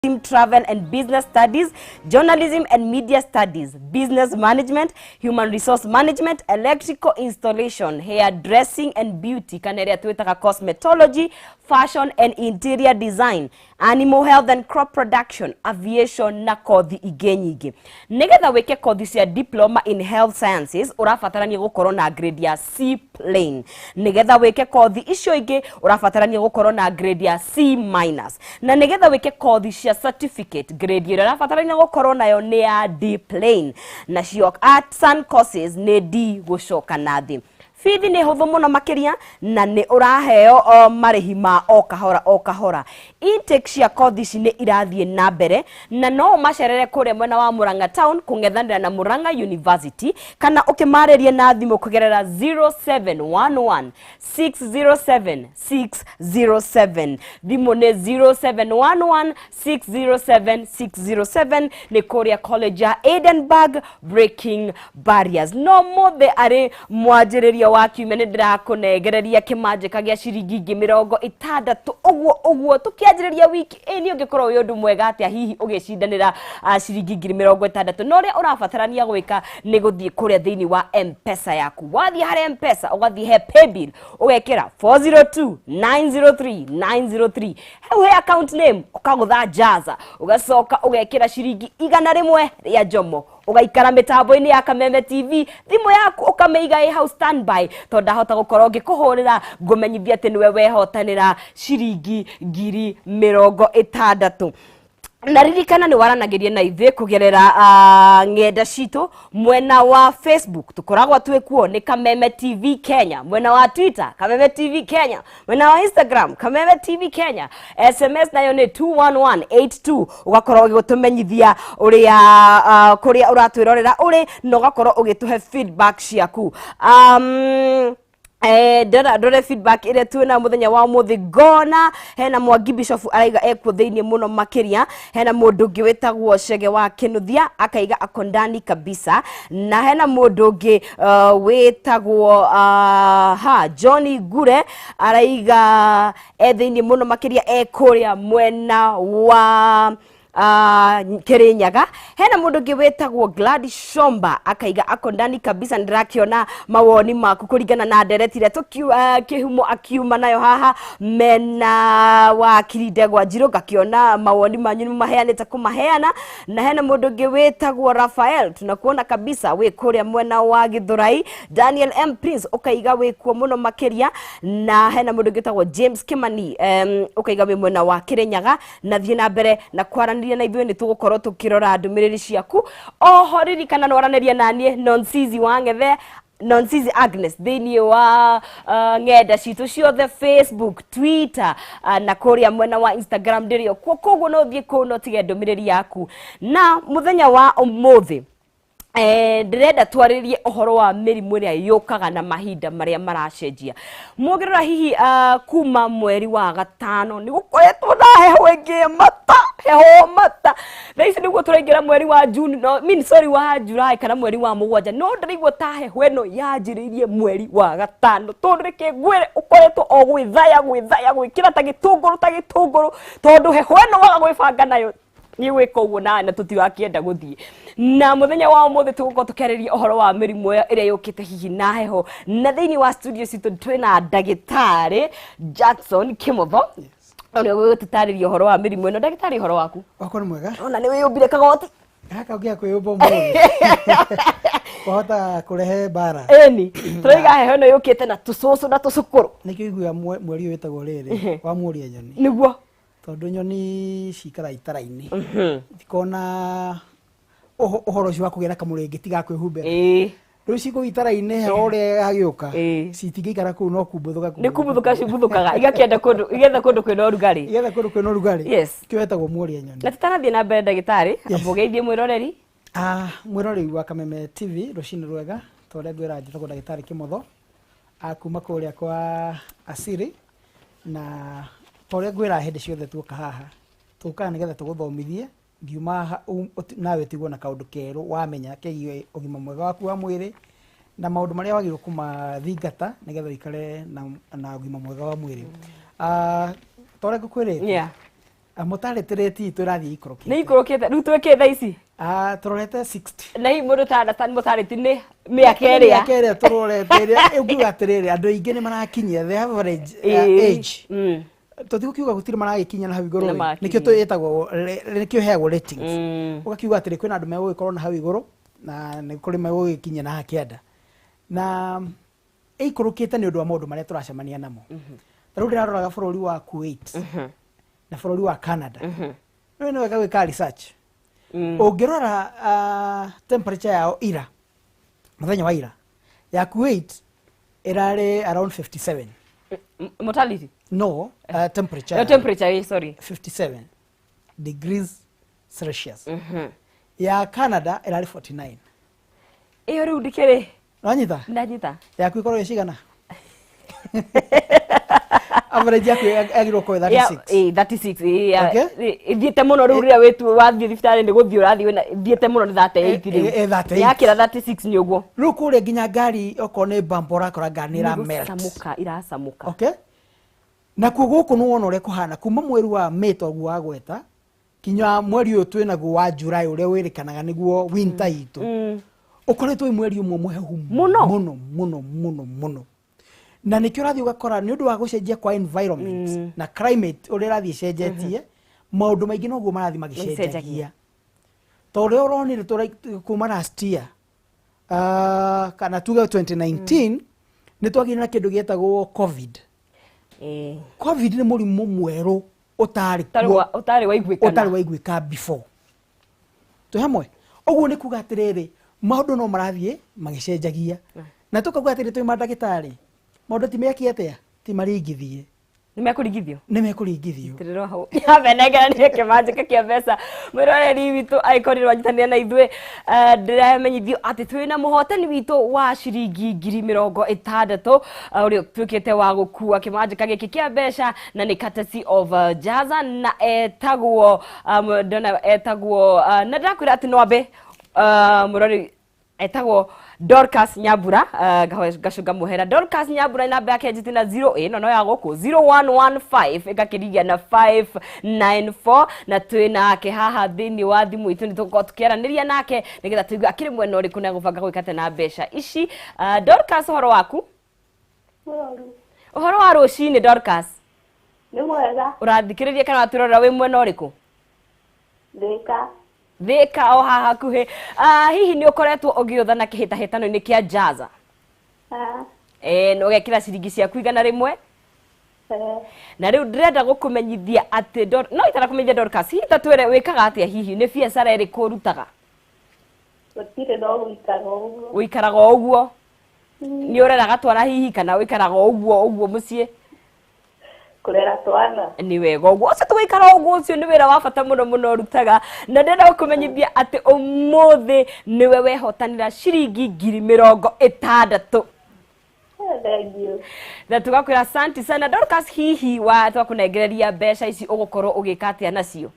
Travel and Business Studies, Journalism and Media Studies, Business Management, Human Resource Management, Electrical Installation, Hair Dressing and Beauty, kana ĩrĩa twĩtaga Cosmetology, Fashion and Interior Design, Animal Health and Crop Production, Aviation na kothi ingĩ nyingĩ. Nĩgetha wĩke kothi cia Diploma in Health Sciences, ũrabatarania gũkorwo na grade ya C plain. Nĩgetha wĩke kothi icio ingĩ, ũrabatarania gũkorwo na grade ya C minus. Na nĩgetha wĩke kothi cia certificate, grade ĩrĩa ũrabatarania gũkorwo nayo nĩ ya D plain. Nacio arts and courses nĩ D gũcoka na thĩ. Bithi nĩ hũthũ mũno makĩria na nĩ ũraheo o marĩhi ma o kahora o kahora. Intake cia kothi ici nĩ irathiĩ na mbere na no ũmacerere kũrĩa mwena wa Murang'a Town kũng'ethanĩra na Murang'a University, kana ũkĩmarĩrie na thimũ kũgerera 0711 607 607. Thimũ nĩ 0711 607 607, nĩ kũrĩa College ya Edinburgh, Breaking Barriers. No mũthĩ arĩ mwanjĩrĩrio wa kiumia, nĩ ndĩrakũnengereria kĩmanjĩka gĩa ciringi 60,000 ũguo ũguo tũkĩanjĩrĩria wiki. Ĩ nĩ ũngĩkorwo wĩ ũndũ mwega atĩa hihi ũgĩcindanĩra ciringi 60,000? No ũrĩa ũrabatarania gwĩka nĩ gũthiĩ kũrĩa thĩinĩ wa M-Pesa yaku. Wathiĩ harĩa M-Pesa, ũgathiĩ he paybill, ũgekĩra 402 903 903. Hau he account name ũkagũtha jaza, ũgacoka ũgekĩra ciringi 100 rĩa njomo, ũgaikara mĩtambo-inĩ ya Kameme TV, thimũ yaku ũkamĩiga ĩ hau standby, tondũ ndahota gũkorwo ngĩkũhũrĩra ngũmenyithia atĩ nĩwe wehotanĩra ciringi 60,000. Na ririkana nĩ waranagĩria na ithuĩ kũgerera ng'enda citũ. Mwena wa Facebook tũkoragwo twĩ kuo nĩ Kameme TV Kenya, mwena wa Twitter Kameme TV Kenya, mwena wa Instagram Kameme TV Kenya. SMS nayo nĩ 21182, ũgakorwo ũgĩtũmenyithia ũrĩa kũrĩa ũratwĩrorera ũrĩ na ũgakorwo ũgĩtũhe feedback ciaku. Ndĩrenda ndore feedback ĩrĩa twĩna mũthenya wa ũmũthĩ. Ngona hena Mwangi Bishop araiga ekuo thĩinĩ mũno makĩria. Hena mũndũ ũngĩ wĩtagwo Cege wa Kĩnuthia akaiga ako ndani kabisa, na hena mũndũ ũngĩ wĩtagwo ha Johnny Ngure araiga e thĩinĩ mũno makĩria, e kũrĩa mwena wa Kirinyaga. Hena mũndũ ũngĩ wĩtagwo Gladys Shomba akaiga ako ndani kabisa. Ndĩrakĩona mawoni maku kũringana na ndereti ĩrĩa kĩhumo akiuma nayo haha mena wa Kirindegwa Njirũ. Ngakĩona mawoni manyu nĩ maheanĩte kũmaheana. Na hena mũndũ ũngĩ wĩtagwo Rafael, tunakuona kabisa, wĩ kũrĩa mwena wa Githurai. Daniel M Prince ũkaiga wĩ kuo mũno makĩria. Na hena mũndũ ũngĩ wĩtagwo James Kimani, ũkaiga wĩ mwena wa Kirinyaga. Na thiĩ na mbere na kwaranĩria na ithuĩ, nĩ tũgũkorwo tũkĩrora ndũmĩrĩri ciaku. Oho ririkana no aranĩria na niĩ Nonsizi wa Ng'ethe, Nonsizi Agnes, thĩinĩ wa ng'enda citũ ciothe, Facebook, Twitter, na kũrĩa mwena wa Instagram ndĩrĩ o kuo. Koguo no ũthiĩ kũu no tige ndũmĩrĩri yaku. Na mũthenya wa ũmũthĩ ndĩrenda twarĩrie ũhoro wa mĩrimũ ĩrĩa yũkaga na mahinda marĩa maracenjia. Mũngĩrora hihi kuma mweri wa gatano nĩ gũkoretwo na heho ĩngĩ mata, heho mata. Thaa ici nĩguo tũraingĩra mweri wa June, no, mean, sorry, wa July kana mweri wa mũgwanja, no ndĩraigua ta heho ĩno yanjĩrĩirie mweri wa gatano, tondũ reke ngwĩre ũkoretwo o gwĩthaya gwĩthaya gwĩkĩra ta gĩtũngũrũ ta gĩtũngũrũ, tondũ heho ĩno waga gwĩbanga nayo nĩ gwĩka ũguo na tũtirakĩenda gũthiĩ. Na mũthenya wa ũmũthĩ tũgũkorwo tũkĩarĩria ũhoro wa mĩrimũ ĩyo ĩrĩa yũkĩte hihi na heho. Na thĩinĩ wa studio citũ twĩna ndagĩtarĩ Jackson Kimotho, ũrĩa ũgũtũtarĩria ũhoro wa mĩrimũ ĩno. Ndagĩtarĩ, ũhoro waku? Wakwa nĩ mwega. Ona nĩ wĩyũmbire kagoti. Gaka ũngĩaga kwĩyũmba ũmũthĩ wahota kũrehe mbara. Ĩni tũraiga heho ĩno yũkĩte na tũcũcũ na tũcũkũrũ. Nĩkĩo iguaga mweri ũyũ wĩtagwo rĩrĩ wa mũria nyoni. Nĩguo. Tondũ nyoni cikaraga itara-inĩ, itikona ũhoro ũcio wa kũgĩa na kamũrĩngĩti ga kwĩhumbĩra. Rĩu cikũu itara-inĩ, heho ũrĩa yagĩũka, citingĩikara kũu, no kumbuthũka. Nĩ kumbuthũka cimbuthũkaga, igakĩenda kũndũ, igetha kũndũ kwĩna ũrugarĩ. Igetha kũndũ kwĩna ũrugarĩ. Kĩo wetagwo mũria nyoni. Na tũtanathiĩ na mbere, ndagĩtarĩ, mũgeithie mwĩroreri. Mwĩroreri wa Kameme TV, rũcinĩ rwega. Ta ũrĩa ngwĩra, njĩtagwo ndagĩtarĩ Kĩmotho, kuma kũrĩa kwa Asiri. Na ta ũrĩa ngwĩra, hĩndĩ ciothe tuoka haha tũkaga nĩgetha tũgũthomithie, ngiuma haha nawe ũtigwo na kaũndũ kerũ wamenya kegiĩ ũgima mwega waku wa mwĩrĩ na maũndũ marĩa wagĩrĩirwo kũmathingata nĩgetha ũikare na ũgima mwega wa mwĩrĩ. Ta ũrĩa ngũkwĩrĩte. Mortality rate itũ ĩrathiĩ ikũrũkĩte. Nĩ ikũrũkĩte. Rĩu twĩkĩ thaa ici? Ah, tũrorete 60. Na hihi mũndũ ta understand mortality nĩ mĩaka ĩrĩa Mĩaka ĩrĩa tũrorete, ĩrĩa ũngiuga atĩrĩrĩ, andũ aingĩ nĩ marakinyia the average age. Tũtigũkiuga gũtirĩ maragĩkinya na hau igũrũ Nĩ ĩ. marakinyia. Nĩkĩo twĩtagwo, nĩkĩo heagwo ratings. Ũgakiuga atĩrĩ, kwĩna andũ megũgĩkorwo na hau igũrũ na nĩ kũrĩ megũgĩkinya na haha kĩanda, na ĩikũrũkĩte nĩ ũndũ wa maũndũ marĩa tũracemania namo. Ta rĩu ndĩraroraga bũrũri wa Kuwait na bũrũri wa Canada. Rĩu nĩ wega gwĩka research. Ũngĩrora temperature yao ira, mũthenya wa ira, ya Kuwait ĩrarĩ around 57. Mortality? No, temperature. No, temperature, sorry. 57 degrees Celsius. Ya Canada ĩrarĩ 49. Ĩyo rĩu ndikĩrĩ. Wanyita? Ndanyita. Yaku ĩkorwo ĩ cigana? Average yaku yagĩrĩirwo gũkorwo ĩ 36. 36, Okay. Ĩthiĩte mũno rĩu. Rĩrĩa wĩtu wathiĩ thibitarĩ nĩ gũthiĩ ũrathiĩ ĩthiĩte mũno, nĩ 38 rĩu. 38. Yakĩra 36 nĩ ũguo. Rĩu kũrĩa nginya ngari okorwo nĩ bumper, ũrakora ngari nĩ ĩra melt. Nĩgũcamũka iracamũka. Okay, nakuo gũkũ nĩ wona ũrĩa kũhana kuma mweri wa May toguo wagweta kinya mweri ũyũ twĩnaguo wa July, ũrĩa wĩrĩkanaga nĩguo winter itũ, ũkoretwo wĩ mweri ũmwe mũhehu Mũno. Mũno mũno mũno mũno, na nĩkĩo ũrathiĩ ũgakora nĩ ũndũ wa gũcenjia kwa environment na climate ũrĩa ĩrathiĩ ĩcenjetie, maũndũ maingĩ noguo marathiĩ magĩcenjagia. Magĩcenjagia ta ũrĩa ũronire kuma last year, kana tuge 2019, nĩ twagĩire na kĩndũ gĩetagwo COVID. COVID nĩ mũrimũ mwerũ ũtarĩ ũtarĩ kuo, ũtarĩ waiguĩkana. Ũtarĩ waiguĩka before. Twĩ hamwe? Ũguo nĩ kuga atĩrĩrĩ, maũndũ no marathiĩ magĩcenjagia, na tũkauga atĩrĩ, twĩ mandagĩtarĩ, maũndũ ti meki atĩa, ti maringithie. Nĩ mekũringithio. Nĩ mekũringithio. Tirĩrwo hau amenengera nĩ kĩmanjĩka kĩa mbeca. Mwĩroreri witũ, angĩkorwo nĩ wanyitanĩra na ithuĩ, ndĩramenyithio atĩ twĩ na mũhotani witũ wa ciringi 60,000, ũrĩa ũtuĩkĩte wa gũkua kĩmanjĩka gĩkĩ kĩa mbeca, na nĩ courtesy of Jaza, na etagwo ndona etagwo, na ndĩrakwĩra atĩ no ambe, mũrori etagwo Dorcas Nyambura. Ngacunga mũhera Dorcas Nyambura, namba yake njĩtĩ na 0 ĩno no ya gũkũ 0115 ĩgakĩrigia na 594, na twĩ nake haha thĩinĩ wa thimũ itũ. Nĩ tũgũkorwo tũkĩaranĩria nake nĩgetha tũigue akĩrĩ mwena ũrĩkũ na gũbanga gwĩka atĩa na mbeca ici. Dorcas, ũhoro waku? Mũrori. Ũhoro wa rũcinĩ, Dorcas? Nĩ mwega. Ũrathikĩrĩria kana watwĩrorera wĩ mwena ũrĩkũ? Thĩka. Thĩka, o haha hakuhĩ. Hihi nĩ ũkoretwo ũgĩũthana kĩhĩtahĩtano-inĩ kĩa Jaza? Ah. Na ũgekĩra ciringi ciaku 100? Eh. Na rĩu ndĩrenda gũkũmenyithia atĩ no itarakũmenyithia, Dorcas, hihi ta twĩre wĩkaga atĩa? Hihi nĩ biacara ĩrĩkũ ũrutaga? Gũtirĩ, no gũikara ũguo. Ũikaraga o ũguo? Nĩ ũreraga twana hihi, kana ũikaraga o ũguo ũguo mũciĩ? Kũrera twana. Nĩ wega ũguo. Ũcio tũgũikara ũguo, ũcio nĩ wĩra wa bata mũno mũno ũrutaga, na ndĩrenda gũkũmenyithia atĩ ũmũthĩ nĩwe wehotanĩra ciringi 60,000. Thank you. Na tugakwĩra asante sana, Dorcas. Hihi wa twakũnengereria mbeca ici, ũgũkorwo ũgĩka atĩa nacio?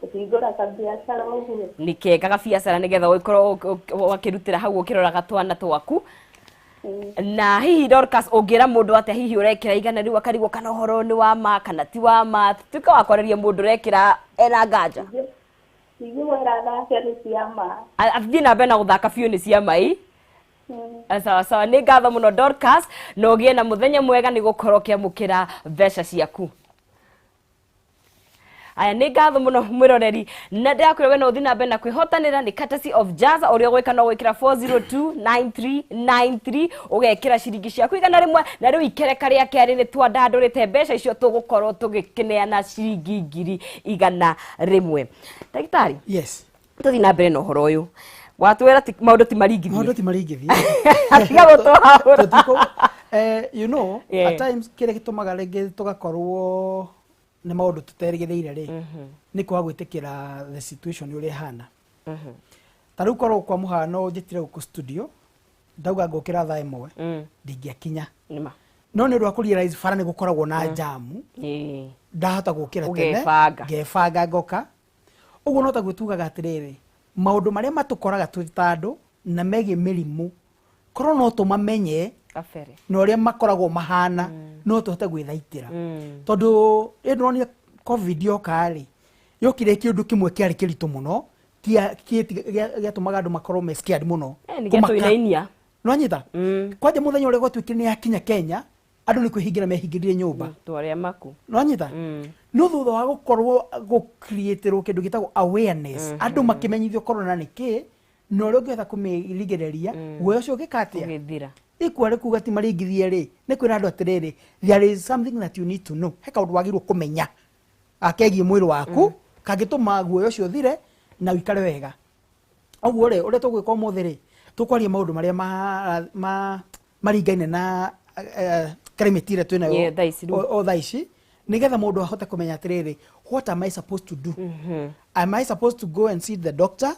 Kũhingũra kabiacara ũguo. Nĩ kega gabiacara, nĩgetha ũkorwo wakĩrutĩra hau ũkĩroraga twana twaku. Na hihi Dorcas, ũngĩra mũndũ atĩa hihi ũrekĩra 100 rĩu akarigwo kana ũhoro nĩ wa ma kana ti wa ma? Tuĩka wa kwarĩria mũndũ ũrekĩra ena nganja. Ingĩmwĩra thake, nĩ cia ma. Athiĩ na mbere na gũthaka biũ, nĩ cia mai. Sawa sawa, nĩ ngatho mũno Dorcas, na ũgĩe na mũthenya mwega nĩ gũkorwo ũkĩamũkĩra mbeca ciaku. Aya, nĩ ngatho mũno mwĩroreri, na ndĩrakwĩra we no ũthiĩ na mbere na kwĩhotanĩra, nĩ courtesy of Jazz. Ũrĩa ũgwĩka no gwĩkĩra 4029393, ũgekĩra ciringi ciaku 100, na rĩu ikereka rĩa kerĩ nĩ twandandũrĩte mbeca icio, tũgũkorwo tũgĩkĩneana ciringi 100,000. Ndagĩtarĩ, Yes. tũthiĩ na mbere na ũhoro ũyũ watwĩra maũndũ ti maringithie. Maũndũ ti maringithie. Atiga gũtũhahũra. At times kĩrĩa gĩtũmaga rĩngĩ tũgakorwo nĩ maũndũ tũterĩgĩrĩire rĩ, nĩ kwaga gwĩtĩkĩra the situation ũrĩa ĩhana. Ta rĩu korwo kwa mũhano njĩtire gũkũ studio ndauga ngũkĩra thaa 1, ndingĩakinya. Nĩma. No nĩ ũndũ wa kũ-realize bara nĩ gũkoragwo na jamu, ndahota gũkĩra tene. Ũgebanga. Ngebanga ngoka ũguo. No taguo tugaga atĩrĩrĩ, maũndũ marĩa matũkoraga twĩ ta andũ na megiĩ mĩrimũ, korwo no tũmamenye Kabere. Na ũrĩa makoragwo mahana, no tũhote gwĩthaitĩra, tondũ ĩ ndĩronire Covid yoka rĩ, yokire kĩũndũ kĩmwe kĩarĩ kĩritũ mũno, gĩatũmaga andũ makorwo me scared mũno. Nĩ Kũmaka. gĩatũinainia. Nĩwanyita? Kwanja mũthenya ũrĩa gwatuĩkire nĩ yakinya Kenya, andũ nĩ kwĩhingĩra mehingĩrire nyũmba. Twarĩa maku. Nĩwanyita? No thutha wa gũkorwo gũcreaterwo kĩndũ gĩtagwo awareness, andũ makĩmenyithio corona nĩ kĩ na ũrĩa ũngĩhota kũmĩrigĩrĩria, guoya ũcio ũgĩka atĩa? Ũgĩthira. Ikua rĩ kuga ti maringithie rĩ, nĩ kwĩra andũ atĩrĩrĩ, there is something that you need to know, he kaũndũ wagĩrĩirwo kũmenya akegiĩ mwĩrĩ waku kangĩtũma guoya ũcio ũthire na ũikare wega. Ũguo rĩ, ũrĩa tũgwĩka ũmũthĩ rĩ, tũkwaria maũndũ marĩa maringaine na climate ĩrĩa twĩnayo Yeah, thaa ici rĩu. o thaa ici, nĩgetha mũndũ ahote kũmenya atĩrĩrĩ, what am I supposed to do? Am I supposed to go and see the doctor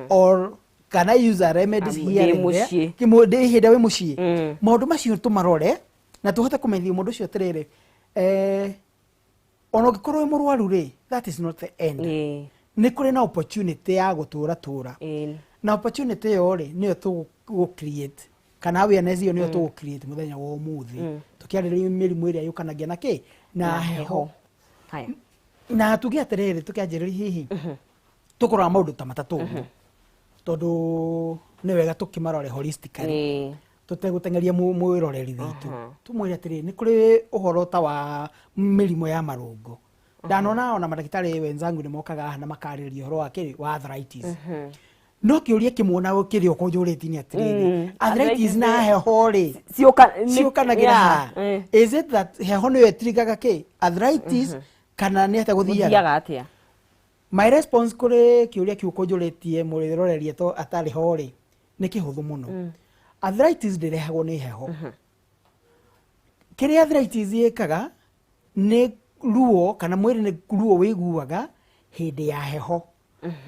or can I use a remedies here ndĩ and there? mũciĩ. Ndĩ hĩndĩ ĩrĩa wĩ mũciĩ, maũndũ macio tũmarore na tũhote kũmenyithia mũndũ ũcio atĩrĩrĩ, ona ũngĩkorwo wĩ mũrwaru rĩ, that is not the end. Nĩ kũrĩ na opportunity ya gũtũra tũra, na opportunity ĩyo rĩ, nĩyo tũgũ create, kana awareness ĩyo nĩyo tũgũ create mũthenya wa ũmũthĩ, tũkĩarĩrĩria mĩrimũ ĩrĩa yũkanagia na kĩ? Na heho. Haya. Na tuge atĩrĩrĩ, tũkĩanjĩrĩria hihi tũkũrora maũndũ ta matatũ ũguo, tondũ nĩ wega tũkĩmarore holistically, tũtegũteng'eria mwĩroreri witũ. Tũmwĩre atĩrĩrĩ, nĩ kũrĩ ũhoro ta wa mĩrimũ ya marũngo. Ndanona ona mandagĩtarĩ wenzangu nĩ mokaga haha na makarĩrĩria ũhoro wa kĩrĩ wa arthritis, no kĩũria kĩmwe na kĩrĩa ũkũnjũrĩtie nĩ atĩrĩrĩ, arthritis Arthritis na heho rĩ, ciũkanagĩra ha? Is it that heho nĩyo ĩtirigaga kĩ arthritis, kana nĩ atĩa gũthiaga? Gũthiaga atĩa? My response kũrĩ kĩũria kĩu ũkũnjũrĩtie, mũrĩroreria to atarĩ ho rĩ, nĩ kĩhũthũ mũno. Arthritis ndĩrehagwo nĩ heho. Kĩrĩa arthritis ĩkaga nĩ ruo, kana mwĩrĩ nĩ ruo wĩiguaga hĩndĩ ya heho,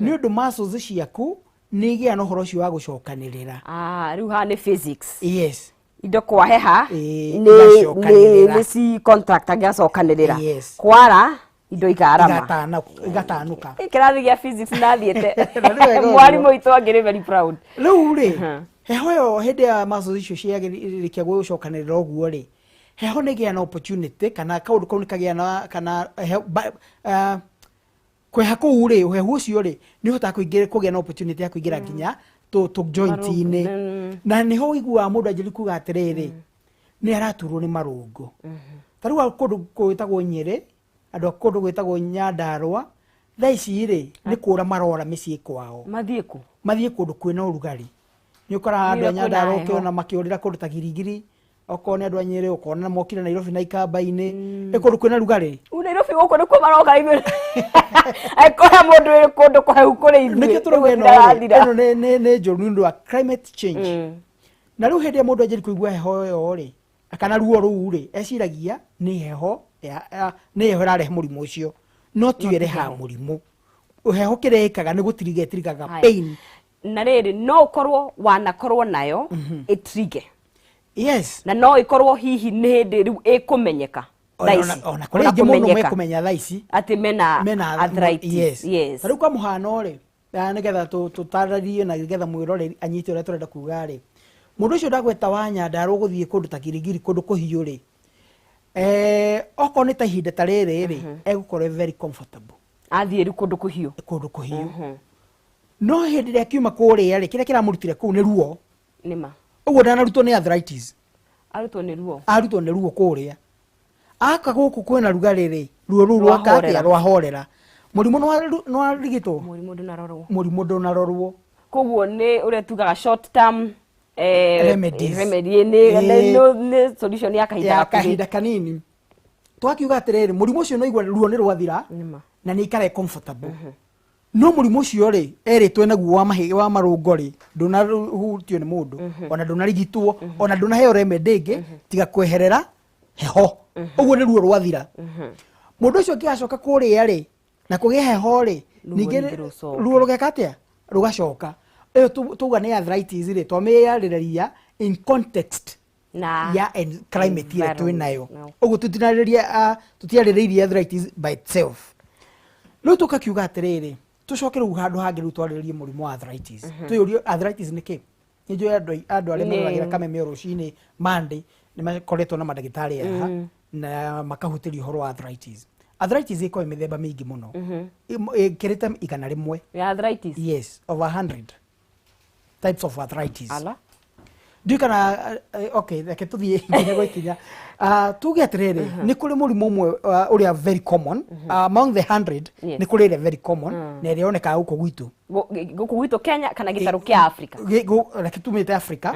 nĩ ũndũ muscles ciaku nĩ igĩa na ũhoro ũcio wa gũcokanĩrĩra. Ah, rĩu haha nĩ physics. Yes. Indo kwaheha Igacokanĩrĩra. Nĩ ci contract angĩacokanĩrĩra. Yes. Kwara indo ikarama. Igatanuka. Kĩrathi gĩa physics nathiĩte. Na nĩ wega ũguo. Mwarimũ witũ angĩrĩ very proud. Rĩu rĩ, heho ĩyo hĩndĩ ya muscles icio ciagĩrĩkia gũcokanĩrĩra ũguo rĩ, heho nĩ ĩgĩa na opportunity, kana kaũndũ kau nĩ kagĩa na kana kweha kũu rĩ, ũhehu ũcio rĩ, nĩ ũhotaga kũingĩra, kũgĩa na opportunity ya kũingĩra nginya tũ joint-inĩ, na nĩho ũiguaga mũndũ anjĩrĩ kuga atĩrĩrĩ, nĩ araturwo nĩ marũngo. Ta rĩu kũndũ gwĩtagwo Nyĩrĩ, andũ a kũndũ gwĩtagwo Nyandarũa, thaa ici rĩ, nĩ kũra marora mĩciĩ kwao. Mathiĩ kũ? Mathiĩ kũndũ kwĩna ũrugarĩ. Nĩ ũkoraga andũ a Nĩ kwĩna Nyandarũa heho. ũkĩona makĩũrĩra kũndũ ta Girigiri, okorwo nĩ andũ a Nyĩrĩ ũkona mokire Nairobi na Ikamba-inĩ, nĩ kũndũ kwĩna rugarĩ. U Nairobi gũkũ nĩkuo maroka ithuĩ. Angĩkorwo mũndũ wĩ kũndũ kũhehu kũrĩ ithuĩ. Nĩkĩo tũrauga ĩno rĩ, Ndĩrathira. ĩno nĩ njũru nĩ ũndũ wa climate change. Na rĩu hĩndĩ ĩrĩa mũndũ anjĩrĩ kũigua heho ĩyo rĩ, kana ruo rũu rĩ, eciragia nĩ heho nĩ heho ĩrarehe mũrimũ ũcio, no tiyo ĩrehaga mũrimũ. Heho kĩrĩa ĩkaga nĩ gũtiriga, ĩtirigaga Haya. pain. Na rĩrĩ, no ũkorwo wanakorwo nayo ĩtrige? Yes. Na no ĩkorwo hihi nĩ hĩndĩ rĩu ĩkũmenyeka thaa ici? Ona kũrĩ aingĩ mũno kũmenyeka. mekũmenya thaa ici atĩ mena mena arthritis. Yes. Yes. Ta rĩu kwa mũhano rĩ, nĩgetha tũtarĩrie na nĩgetha mwĩroreri anyite ũrĩa tũrenda kuga rĩ, mũndũ ũcio ndagweta wa Nyandarũa gũthiĩ kũndũ ta Kirigiri, kũndũ kũhiũ rĩ, okorwo nĩ ta ihinda ta rĩrĩ rĩ, egũkorwo e very comfortable. Athiĩ rĩu kũndũ kũhiũ. Kũndũ kũhiũ. No hĩndĩ ĩrĩa akiuma kũrĩa rĩ, kĩrĩa kĩramũrutire kũu nĩ ruo. Nĩma. Ũguo ndanarutwo nĩ arthritis. Arutwo nĩ ruo. Arutwo nĩ ruo kũrĩa, aka gũkũ kwĩna rugarĩ rĩ, ruo rũu rwaka Rwahorera. atĩa? Rwahorera. Mũrimũ nĩwarigitwo? Mũrimũ ndũnarorwo. Mũrimũ ndũnarorwo. Koguo nĩ ũrĩa tugaga short term remedies. Remedy nĩ nĩ solution ya kahinda ya gakuhĩ. Kahinda kanini. Twakiuga atĩrĩrĩ, mũrimũ ũcio no igua ruo nĩ rwathira Nĩma. na nĩ ikare comfortable, no mũrimũ ũcio rĩ, erĩtwo naguo wa mahĩ wa marũngo rĩ, ndũnahutio nĩ mũndũ, ona ndũnarigitwo, ona ndũnaheo remedy ĩngĩ tiga kweherera heho. Ũguo nĩ ruo rwathira. Mũndũ ũcio ũngĩ acoka kũrĩa rĩ, na kũgĩa heho rĩ, Ruo ningĩ ningĩ rũcoke. Ruo rũgeka atĩa? Rũgacoka. Ĩyo tuga nĩ arthritis rĩ, twamĩarĩrĩria in context na ya climate ĩrĩa twĩ nayo. Environment. Ũguo tũtinarĩrĩria, tũtiarĩrĩirie arthritis by itself. Rĩu tũkakiuga atĩrĩrĩ, tũcoke rĩu handũ hangĩ, rĩu twarĩrĩrie mũrimũ wa arthritis. Twĩyũrie, arthritis nĩ kĩ? Nĩ njũĩ andũ arĩa maroragĩra Kameme o rũcinĩ Monday nĩ makoretwo na mandagĩtarĩ haha na makahutĩria ũhoro wa arthritis. Arthritis ĩkoragwo mĩthemba mĩingĩ mũno. Ĩkĩrĩte 100. Ya arthritis? Yes, over 100 types of arthritis. Ala. Ndiũĩ kana okay, reke tũthiĩ ikinya gwa ikinya. Tuge atĩrĩrĩ, nĩ kũrĩ mũrimũ ũmwe ũrĩa very common among the 100. Nĩ kũrĩ ĩrĩa very common na ĩrĩa yonekaga gũkũ gwitũ. Gũkũ gwitũ Kenya kana gĩtarũ kĩa Africa? Reke tumĩte Africa.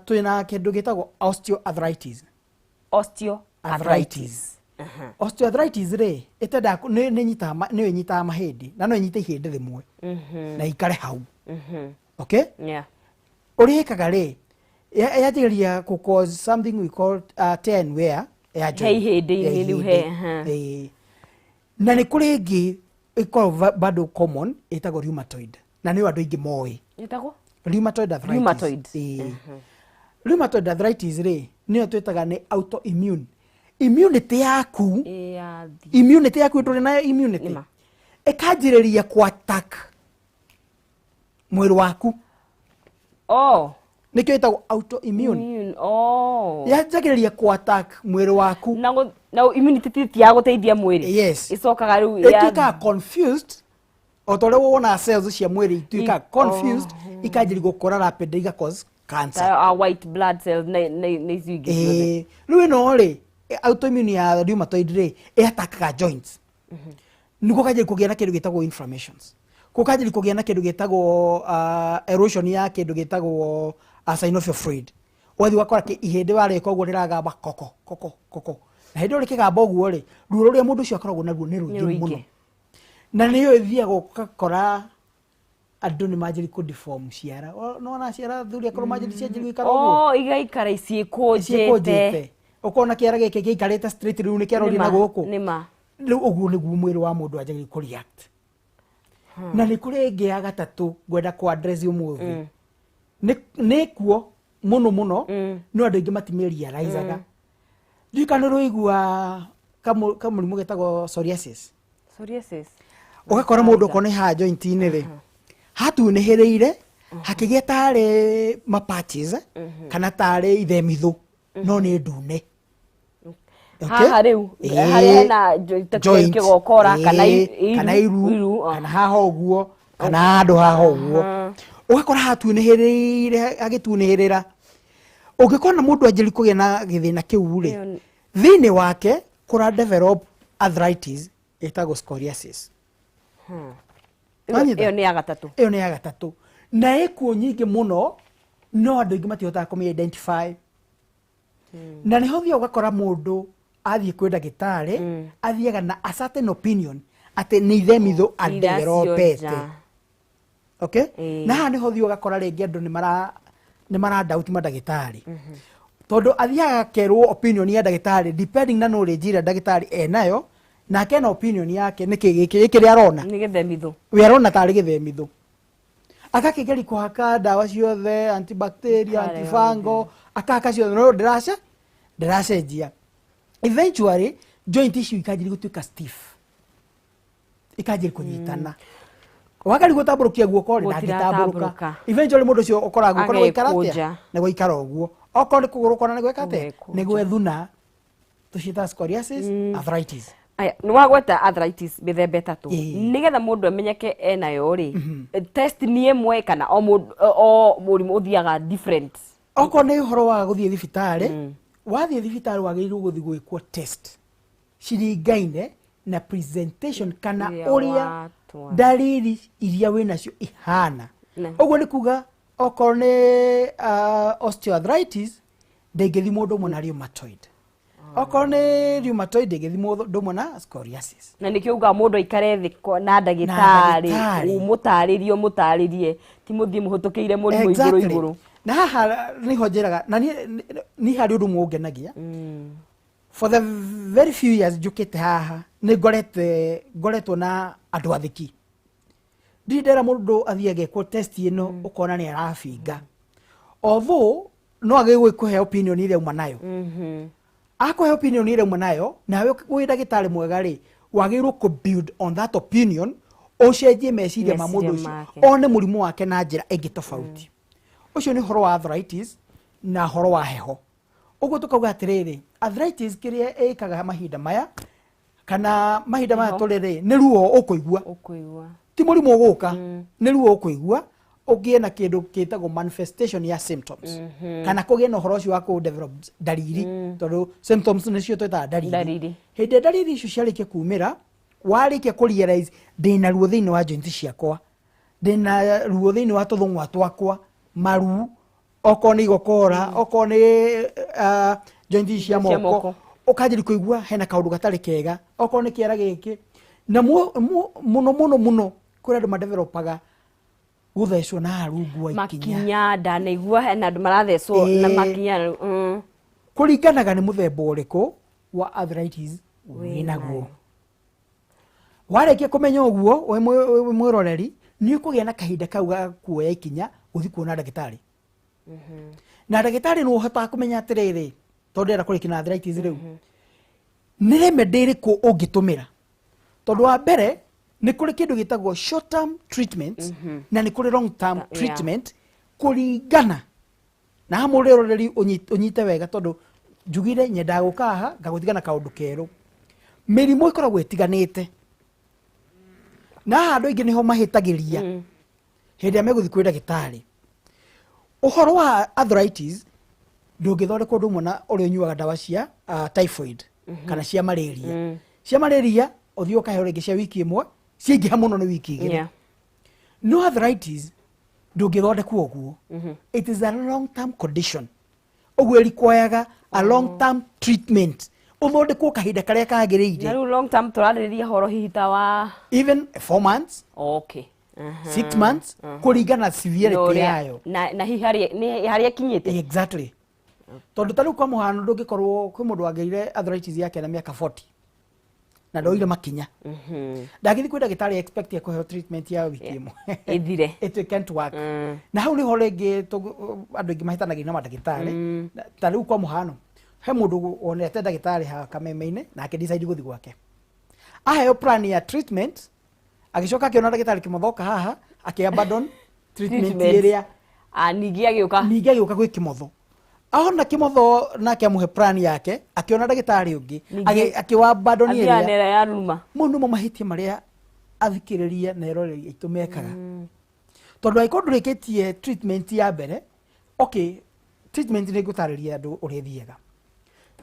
Twĩna kĩndũ gĩtagwo osteoarthritis. Osteoarthritis. Osteoarthritis rĩ, ĩtendaga nĩ nĩyo ĩnyitaga mahĩndĩ na no ĩnyite ihĩndĩ rĩmwe na ikare hau. Okay. Ũrĩa ĩkaga rĩ, yanjagĩrĩria kũ cause something we call tear and wear ya joint. He ihĩndĩ-inĩ Ya rĩu ihĩndĩ. He. Ĩĩ. Na nĩ kũrĩ ĩngĩ ĩkoragwo bado common, ĩtagwo rheumatoid, na nĩyo andũ aingĩ moĩ. Ĩtagwo Rheumatoid arthritis. Rheumatoid. Ĩĩ. Rheumatoid arthritis rĩ, nĩyo twĩtaga nĩ autoimmune immunity yaku. Ĩyathiĩ. Immunity yaku, ndũrĩ nayo immunity. Nĩma. Ĩkanjĩrĩria ku attack mwĩrĩ waku. Oh. Nĩkĩo ĩtagwo autoimmune. Immune. Oh. Yanjagĩrĩria ku attack mwĩrĩ waku. Na immunity ti ya gũteithia mwĩrĩ. Yes. Ĩcokaga rĩu ya Ĩtuĩkaga confused o ta ũrĩa wonaga cells cia mwĩrĩ ituĩkaga confused, ikanjĩrĩria gũkũra rapid, iga cause cancer. Ta white blood cells na icio ingĩ ciothe. Ĩĩ. Rĩu ĩno rĩ, autoimmune ya rheumatoid rĩ, ĩatakaga joints, nĩguo kanjĩrĩria kũgĩa na kĩndũ gĩtagwo inflammations, gũkanjĩrĩria kũgĩa na kĩndũ gĩtagwo erosion ya kĩndũ gĩtagwo synovial fluid. Ũgathiĩ ũgakora ihĩndĩ warĩka ũguo rĩragamba koko koko koko, na hĩndĩ ĩyo rĩkĩgamba ũguo rĩ, ruo rũrĩa mũndũ ũcio akoragwo naruo nĩ Nĩ rũingĩ rũingĩ. mũno, na nĩyo ĩthiaga ũgakora andũ nĩ manjĩrĩria kũ deform ciara. Nĩwona ciara athuri akorwo manjĩrĩria cianjĩrĩria gũikara ũguo. Oh, igaikara ciĩkũnjĩte. Ciĩkũnjĩte, ũkona kĩara gĩkĩ gĩikarĩte straight, rĩu nĩ kĩaroria na gũkũ. Nĩma. Rĩu ũguo nĩguo mwĩrĩ wa mũndũ anjagĩrĩria kũ react. Na nĩ kũrĩ ĩngĩ ya gatatũ ngwenda kũ address ũmũthĩ. Nĩ kuo mũno mũno, no andũ aingĩ matimĩrealizaga. Ndiũĩ kana nĩ ũraigua kamũrimũ getagwo psoriasis. Psoriasis. Ũgakora mũndũ okorwo nĩ haha joint-inĩ rĩ, hatunĩhĩrĩire hakĩgĩa tarĩ ma patches kana tarĩ ithemithũ, no nĩ ndune. Okay? Haha rĩu Ĩĩ. harĩa hena ta Joint. kĩgokora kana Ĩĩ, kana iru, iru, ah. kana haha ũguo, kana handũ haha ũguo, ũgakora hatunĩhĩrĩire hagĩtunĩhĩrĩra. Ũngĩkona mũndũ anjĩrĩria kũgĩa na gĩthĩna kĩu rĩ, thĩinĩ wake kũra develop arthritis ĩtagwo psoriasis. Wanyita? Ĩyo nĩ ya gatatũ. Ĩyo nĩ ya gatatũ na ĩkuo nyingĩ mũno, no andũ aingĩ matihotaga kũmĩ identify, na nĩho ũthiaga ũgakora mũndũ athiĩ kwĩ ndagĩtarĩ, athiaga na a certain opinion atĩ nĩ ithemithũ adevelopete. Iracio. Okay. Ĩĩ. Na haha nĩho ũthiaga ũgakora rĩngĩ andũ nĩ mara doubt mandagĩtarĩ, tondũ athiaga akerwo opinion ya ndagĩtarĩ depending na knowledge ĩrĩa ndagĩtarĩ enayo, nake ena opinion yake nĩkĩ gĩkĩ kĩrĩa arona. Nĩ gĩthemithũ. We arona tarĩ gĩthemithũ, agakĩgeria kũhaka ndawa ciothe, antibacteria, Kare. antifungal, akahaka ciothe, no ndĩracenjia. Eventually joint icio ikanjĩrĩria gũtuĩka stiff, ikanjĩrĩria kũnyitana, wakaria gũtambũrũkia guoko rĩ, ndangĩtambũrũka. Gũtiratambũrũka. Eventually mũndũ ũcio ũkoraga guoko nĩ gwaikara atĩa? Agekũnja. Nĩ gwaikara ũguo. Okorwo nĩ kũgũrũ, ũkona nĩ gweka atĩa? Gũgekũnja. Nĩ gwethuna. Tũciĩtaga psoriasis arthritis. Aya, nĩ wagweta arthritis mĩthemba ĩtatũ. Ĩĩ. Nĩgetha mũndũ amenyeke enayo rĩ, test nĩ ĩmwe kana o mũndũ o mũrimũ ũthiaga different? Okorwo nĩ ũhoro wa gũthiĩ thibitarĩ, wathiĩ thibitarĩ wagĩrĩirwo gũthiĩ gwĩkwo test ciringaine na presentation kana Ũrĩa ũrĩa watwara. ndariri iria wĩnacio ihana. Ũguo nĩ kuga okorwo nĩ osteoarthritis ndĩngĩthimwo ũndũ ũmwe na rheumatoid, okorwo nĩ rheumatoid ndĩngĩthimwo ũndũ ũmwe na psoriasis. Na nĩkĩo ugaga mũndũ aikare thĩ na ndagĩtarĩ. Ndagĩtarĩ. Ũmũtarĩrie, ũmũtarĩrie, ti mũthiĩ mũhĩtũkĩire mũrimũ igũrũ igũrũ. Na haha niho njĩraga na niĩ harĩ ũndũ ũmwe ũngenagia. For the very few years njũkĩte haha, nĩ ngoretwo na andũ athĩki. Ndirĩ ndera mũndũ athiĩ agekwo test ĩno ũkona nĩ arabinga, although no agĩrĩirwo kũhe opinion ĩrĩa auma nayo. Akũhe opinion ĩrĩa auma nayo, nawe wĩ ndagĩtarĩ mwega rĩ, wagĩrĩirwo kũ build on that opinion, ũcenjie meciria ma mũndũ Meciria ũcio make. one mũrimũ wake na njĩra ĩngĩ tofauti. Ũcio nĩ ũhoro wa arthritis na ũhoro wa heho. Ũguo tũkauga atĩrĩrĩ, arthritis kĩrĩa ĩkaga mahinda maya Kana mahinda maya tũrĩ rĩ, nĩ ruo ũkũigua. Ũkũigua. Ti mũrimũ ũgũka, nĩ ruo ũkũigua, ũgĩe na kĩndũ kĩtagwo manifestation ya symptoms, kana kũgĩe na ũhoro ũcio wa kũ develop ndariri, tondũ symptoms nĩcio twĩtaga ndariri. Ndariri. Hĩndĩ ĩrĩa ndariri icio ciarĩkia kumĩra, warĩkia kũ realize ndĩna ruo thĩinĩ wa joint ciakwa, ndĩna ruo thĩinĩ wa tũthũng'wa twakwa, maru, okorwo nĩ igokora, okorwo nĩ joint ici cia Cia moko, moko. Ũkanjĩri kũigua hena kaũndũ gatarĩ kega, okorwo nĩ kĩara gĩkĩ, na mũno mũno mũno kũrĩ andũ madevelopaga gũthecwo na rungu wa ikinya. Makinya, ndanaigua hena andũ marathecwo na makinya. Kũringanaga nĩ mũthemba ũrĩkũ wa arthritis wĩnaguo. Warĩkia kũmenya ũguo, wĩ mwĩroreri, nĩ ũkũgĩa na kahinda kau ga kuoya ikinya gũthiĩ kuona ndagĩtarĩ, na ndagĩtarĩ nĩ ũhotaga kũmenya atĩrĩrĩ, tondũ ndĩrenda kũrĩkia na arthritis rĩu, nĩ remedy ĩrĩkũ ũngĩtũmĩra, tondũ wa mbere nĩ kũrĩ kĩndũ gĩtagwo short term treatment na nĩ kũrĩ long term treatment, kũringana na haha mũrĩroreri ũnyite wega, tondũ njugire nyendaga gũka haha ngagũtiga na kaũndũ kerũ. Mĩrimũ ĩkoragwo ĩtiganĩte, na haha andũ aingĩ nĩho mahĩtagĩria hĩndĩ ĩrĩa megũthiĩ kwĩ ndagĩtarĩ. Ũhoro wa arthritis ndũngĩthondekwo ũndũ ũmwe na ũrĩa ũnyuaga ndawa cia typhoid kana cia malaria. Cia malaria ũthiĩ ũkaheo rĩngĩ cia wiki ĩmwe, ciaingĩha mũno nĩ wiki 2. No arthritis ndũngĩthondekwo ũguo. It is a long term condition, ũguo ĩrikwayaga a long term treatment, ũthondekwo kahinda karĩa Na kagĩrĩire. Rĩu long term tũrarĩrĩria horo hihi ta wa Even 4 months, 6 months, kũringana na severity yayo. Na hihi harĩa nĩ harĩa ĩkinyĩte. Exactly, tondũ ta rĩu kwa mũhano ndũngĩkorwo kwĩ mũndũ wagĩire arthritis yake na mĩaka 40 na ndoire makinya, ndangĩthiĩ kwĩ ndagĩtarĩ expect ya kũheo treatment ya wiki ĩmwe Ĩthire. It can't work. Na hau nĩho rĩngĩ andũ aingĩ mahĩtanagia na mandagĩtarĩ. Ta rĩu kwa mũhano he mũndũ wonete ndagĩtarĩ haha Kameme-inĩ na akĩ decide gũthiĩ gwake, aheo plan ya treatment, agĩcoka akĩona ndagĩtarĩ Kĩmothoka haha, akĩ abandon treatment Treatment. ĩrĩa. Ah, ningĩ agĩũka. Ningĩ agĩũka gwĩ Kĩmotho, ahona Kĩmotho nake amũhe plan yake, akĩona ndagĩtarĩ ũngĩ, akĩwa abandon athiaga ĩrĩa na ĩrĩa ya ruma. Mau nĩmo mahĩtia marĩa athikĩrĩria na eroreri aitũ mekaga, tondũ angĩkorwo ndũrĩkĩtie treatment ya mbere, okay, treatment nĩ ngũtarĩria andũ ũrĩa ĩthiaga.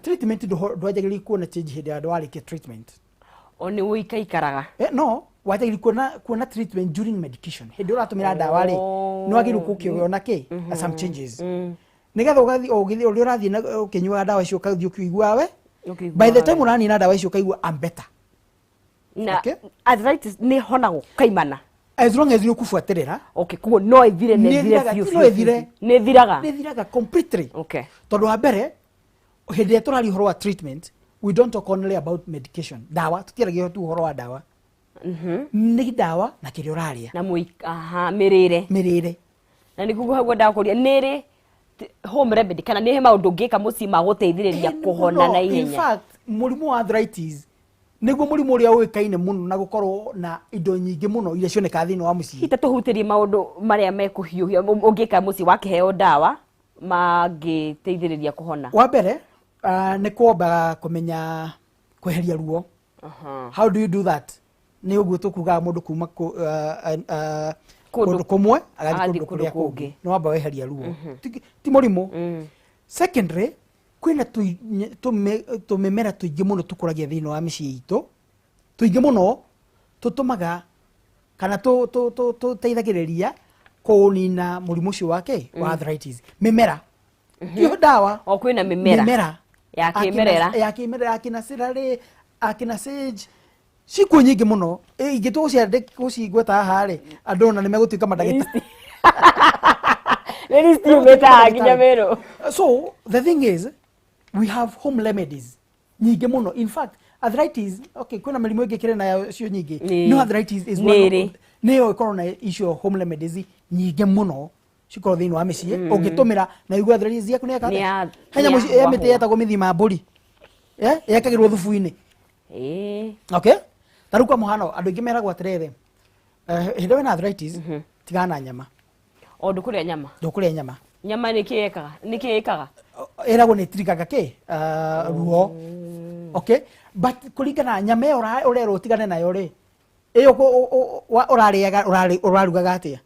Treatment ndwanjagĩrĩria kuona change hĩndĩ ya warĩkia treatment. O nĩ ũikaikaraga. No wanjagĩrĩria kuona treatment during medication, hĩndĩ ĩrĩa ũratũmĩra ndawa rĩ, nĩ wagĩrĩirwo gũkĩona kĩ some changes, nĩgetha ũgathiĩ o ũgĩthiĩ ũrĩa ũrathiĩ na ũkĩnyuaga ndawa icio, ũkathiĩ ũkĩiguaga we Ũkĩiguaga by the time we. Ũranina ndawa icio ũkaigua I'm better. Na arthritis nĩ honagwo kaimana? As long as nĩ ũkũbuatĩrĩra. Okay, koguo no ĩthire na Nĩ ĩthire ĩthiraga, biũ no biũ, ĩthire. biũ. Nĩ ĩthiraga. Nĩ ĩthiraga completely. Tondũ wa mbere, hĩndĩ ĩrĩa tũraria ũhoro wa treatment, we don't talk only about medication, ndawa. Tũtiaragia tu ũhoro wa ndawa, nĩ ndawa na kĩrĩa ũrarĩa. Na mũi aha mĩrĩre. Mĩrĩre. Na nĩguo hau ngwendaga kũria, nĩ rĩ home remedy kana nĩ he maũndũ ũngĩka mũciĩ ma gũteithĩrĩria kũhona No, na in ihenya? fact, mũrimũ wa arthritis nĩguo mũrimũ ũrĩa ũĩkaine mũno na gũkorwo na indo nyingĩ mũno iria cionekaga thĩinĩ wa mũciĩ. Hita tũhutĩrie maũndũ marĩa mekũhiũhia ũngĩka mũciĩ wakĩheo ndawa mangĩteithĩrĩria kũhona. Wa mbere, nĩ kwamba kũmenya kweheria ruo. How do you do that? Nĩ ũguo tũkugaga mũndũ kuma Kũndũ kũndũ kũmwe agathiĩ agathiĩ kũndũ kũndũ kũrĩa kũngĩ. Kũngĩ nĩ wamba weheria ruo. Ti mũrimũ. Secondary, kwĩna tũmĩmera tũingĩ mũno tũkũragia thĩinĩ wa mĩciĩ itũ, tũingĩ mũno tũtũmaga kana tũteithagĩrĩria kũnina mũrimũ ũcio wake wa arthritis. Mĩmera, tiyo ndawa. O kwĩna mĩmera. Mĩmera Ya kĩmerera. Ya kĩmerera, akina celery, akina sage, cikuo nyingĩ mũno. Ingĩ tũgũcigweta haha rĩ, andũ ona nĩ megũtuĩka mandagĩtarĩ. Nĩ list yumĩte haha nginya Meru. So the thing is, we have home remedies nyingĩ mũno. In fact, arthritis, okay, kwĩna mĩrimũ ĩngĩ kĩrĩ nayo cio nyingĩ. No arthritis is one Nĩ of nĩyo ĩkorwo na icio home remedies nyingĩ mũno cikorwo thĩinĩ wa mĩciĩ ũngĩtũmĩra na igue arthritis yaku nĩ Nĩ ya- he nyamũ nĩ ya ya mĩtĩ hũahũa. yetagwo mĩthima ya mbũri. Yekagĩrwo thubu-inĩ. Okay, ta rĩu kwa mũhano andũ aingĩ meragwo atĩrĩrĩ, hĩndĩ ĩrĩa wĩna arthritis, tigana na nyama. O ndũkũrĩa nyama. Ndũkũrĩa nyama. Nyama nĩ kĩ ĩkaga? Nĩ kĩ ĩkaga? Ĩragwo nĩ ĩtirikaga kĩ ruo. Okay, but kũringana na nyama ĩyo ũrerwo ũtigane nayo rĩ, ĩyo ũrarĩaga, ũrarugaga atĩa?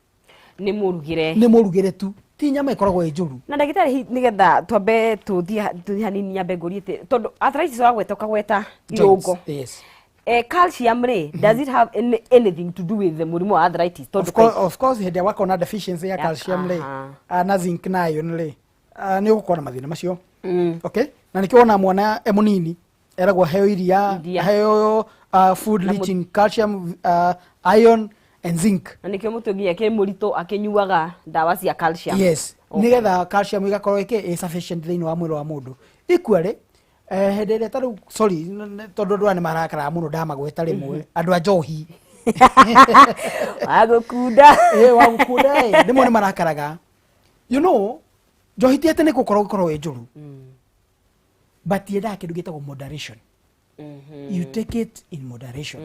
Nĩ mũrugĩre. Nĩ mũrugĩre tu, ti nyama ĩkoragwo ĩ njũru. Na ndagĩtarĩ, nĩgetha twambe tũthiĩ hanini, nyambe ngũrie atĩ tondũ arthritis ũragweta, ũkagweta irũngo. Yes. Calcium rĩ, does it have anything to do with the mũrimũ wa arthritis? Tondũ Of course, hĩndĩ ĩrĩa wakorwo na deficiency ya calcium rĩ, na zinc na iron rĩ, nĩ ũgũkorwo na mathĩna macio. Okay, na nĩkĩo wona mwana e mũnini eragwo aheo iria. Iria. Aheo food rich in calcium, iron and zinc. Na nĩkĩo mũtwe nginya kĩ mũritũ akĩnyuaga ndawa cia calcium. Yes. Okay. Nĩgetha calcium ĩgakorwo ĩkĩ ĩ sufficient thĩinĩ wa mwĩrĩ wa mũndũ. Equally, hĩndĩ ĩrĩa ta rĩu, sorry, tondũ andũ aya nĩ marakaraga mũno ndamagweta rĩmwe, andũ a njohi. Wagũkunda. Ĩ wagũkunda ĩ, rĩmwe nĩ marakaraga. Njohi ti atĩ nĩ gũkorwo gũkorwo ĩ njũru, but yendaga kĩndũ gĩtagwo moderation. You take it in moderation.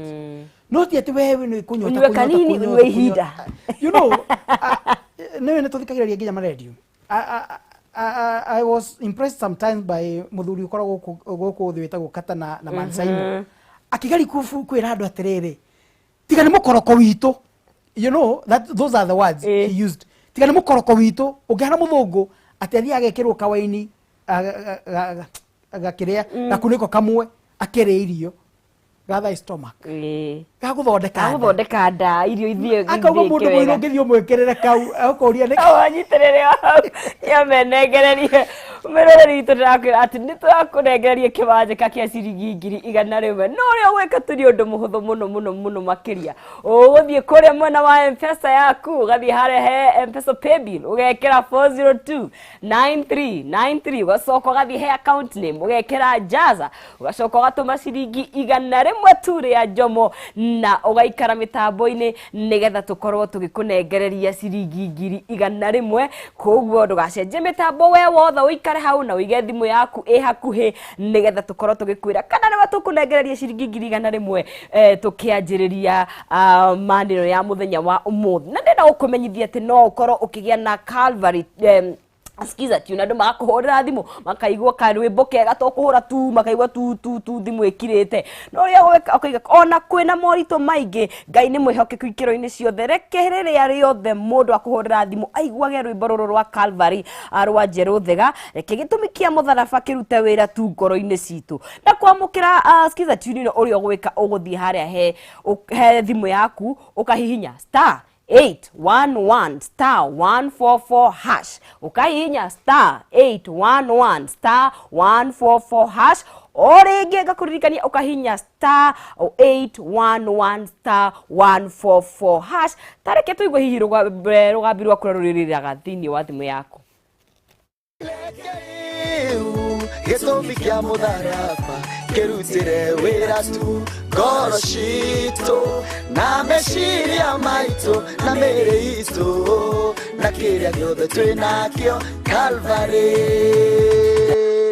No ti atĩ wewe nĩ kũnyota. Ũnyue kanini, ũnyue ihinda. Nĩwe nĩ tũthikagĩrĩria nginya marendio. I was impressed sometimes by mũthuri ũkoragwo gũkũ thĩ wĩtagwo Kata na Mansaimo, akĩgeria kwĩra andũ atĩrĩrĩ, tiga nĩ mũkoroko witũ. That those are the words he used: tiga nĩ mũkoroko witũ. Ũngĩhana mũthũngũ atĩ athiĩ agekĩrwo kawaini, gakĩrĩa gakunĩko kamwe, akĩrĩa irio gatha stomach, gagũthondeka nda. Gagũthondeka nda, irio ithiĩ. Akauga mũndũ mũirũ ũngĩthiĩ ũmwĩkĩrĩre kau ũkũria nĩ Wanyitĩrĩre hau, nyamenengererie mĩroreri witũ. Ndĩrakwĩra atĩ nĩ tũrakũnengereria kĩmanjĩka kĩa ciringi 100,000. No ũrĩa ũgwĩka tu nĩ ũndũ mũhũthũ mũno mũno mũno makĩria. Ũgũthiĩ kũrĩa mwena wa Mpesa yaku, ũgathiĩ harĩa he Mpesa paybill, ũgekĩra 402 9393, ũgacoka ũgathiĩ he account name, ũgekĩra Jaza, ũgacoka ũgatũma ciringi 100 tu rĩa njomo, na ũgaikara mĩtambo-inĩ nĩgetha tũkorwo tũgĩkũnengereria ciringi 100,000. Koguo ndũgacenjie mĩtambo, we wothe ũikare hau na ũige thimũ yaku ĩ hakuhĩ nĩgetha tũkorwo tũgĩkwĩra kana nĩwe tũkũnengereria ciringi 100,000. Tũkĩanjĩrĩria manĩro ya mũthenya wa ũmũthĩ, na ndĩrenda gũkũmenyithia atĩ no ũkorwo ũkĩgĩa na Calvary skiza tune. Andũ magakũhũrĩra thimũ makaigua karwĩmbo kega to kũhũra tu, makaigua tu tu tu thimũ ĩkirĩte. No ũrĩa ũgwĩka, ũkaiga ona kwĩna moritũ maingĩ, Ngai nĩ mwĩhokeku ikĩro-inĩ ciothe. Reke rĩrĩa rĩothe mũndũ akũhũrĩra thimũ aiguage rwĩmbo rũrũ rwa Calvary, rwa Njerũ Thega. Reke gĩtũmi kĩa mũtharaba kĩrute wĩra tu ngoro-inĩ citũ. Na kwamũkĩra skiza tune ĩno, ũrĩa ũgwĩka, ũgũthiĩ harĩa he thimũ yaku, ũkahihinya star 811 star 144 hash, ũkahihinya star 811 star 144 hash. O rĩngĩ ngakũririkania, ũkahihinya star 811 star 144 hash. Tareke tũigue hihi rũgambi rwaku rũrĩrĩraga thĩinĩ wa thimũ yaku. Gĩtũmi kĩa mũtharaba kĩrutĩre wĩra tu ngoro citũ na meciria maitũ na mĩĩrĩ itũ na kĩrĩa gĩothe twĩ nakĩo Calvary.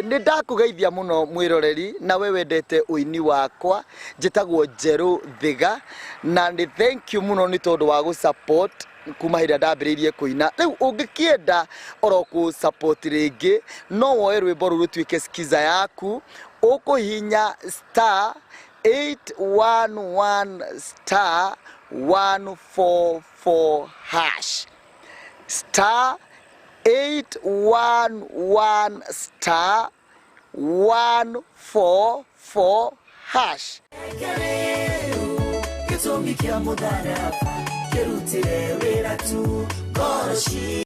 Nĩ ndakũgeithia mũno mwĩroreri na we wendete ũini wakwa. Njĩtagwo Njerũ Thiga, na nĩ thank you mũno nĩ tondũ wa gũ support kuma hĩndĩ ĩrĩa ndambĩrĩirie kũina. Rĩu ũngĩkĩenda oro kũ support rĩngĩ, no woe rwĩmbo rũu rũtuĩke skiza yaku. Ũkũhihinya star 811 star 144 hash, star 811 star 144 hash. Gĩtũmi kĩa mũtharaba kĩrutĩre wĩra tu ngoro ci.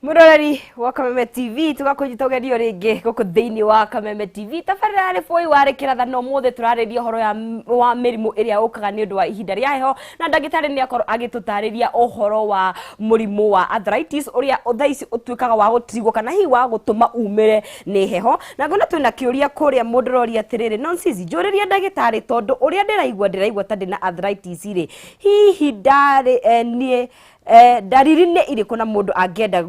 Mũroreri wa Kameme TV, tũgakũnyita ũgeni o rĩngĩ gũkũ thĩinĩ wa Kameme TV. Tabarĩra yarĩ bũi warĩ kĩratha, na ũmũthĩ tũrarĩria ũhoro wa mĩrimũ ĩrĩa ũkaga nĩ ũndũ wa ihinda rĩa heho, na ndagĩtarĩ nĩ akorwo agĩtũtarĩria ũhoro wa mũrimũ wa arthritis, ũrĩa thaa ici ũtuĩkaga wa gũtirigwo kana hihi wa gũtũma umĩre nĩ heho. Na ngona twĩna kĩũria kũrĩa, mũndũ ũroria atĩrĩrĩ, "Nonsizi, njũrĩria ndagĩtarĩ, tondũ ũrĩa ndĩraigua ta ndĩna arthritis rĩ, hihi ndarĩ niĩ Ndariri nĩ irĩkũ na mũndũ angĩenda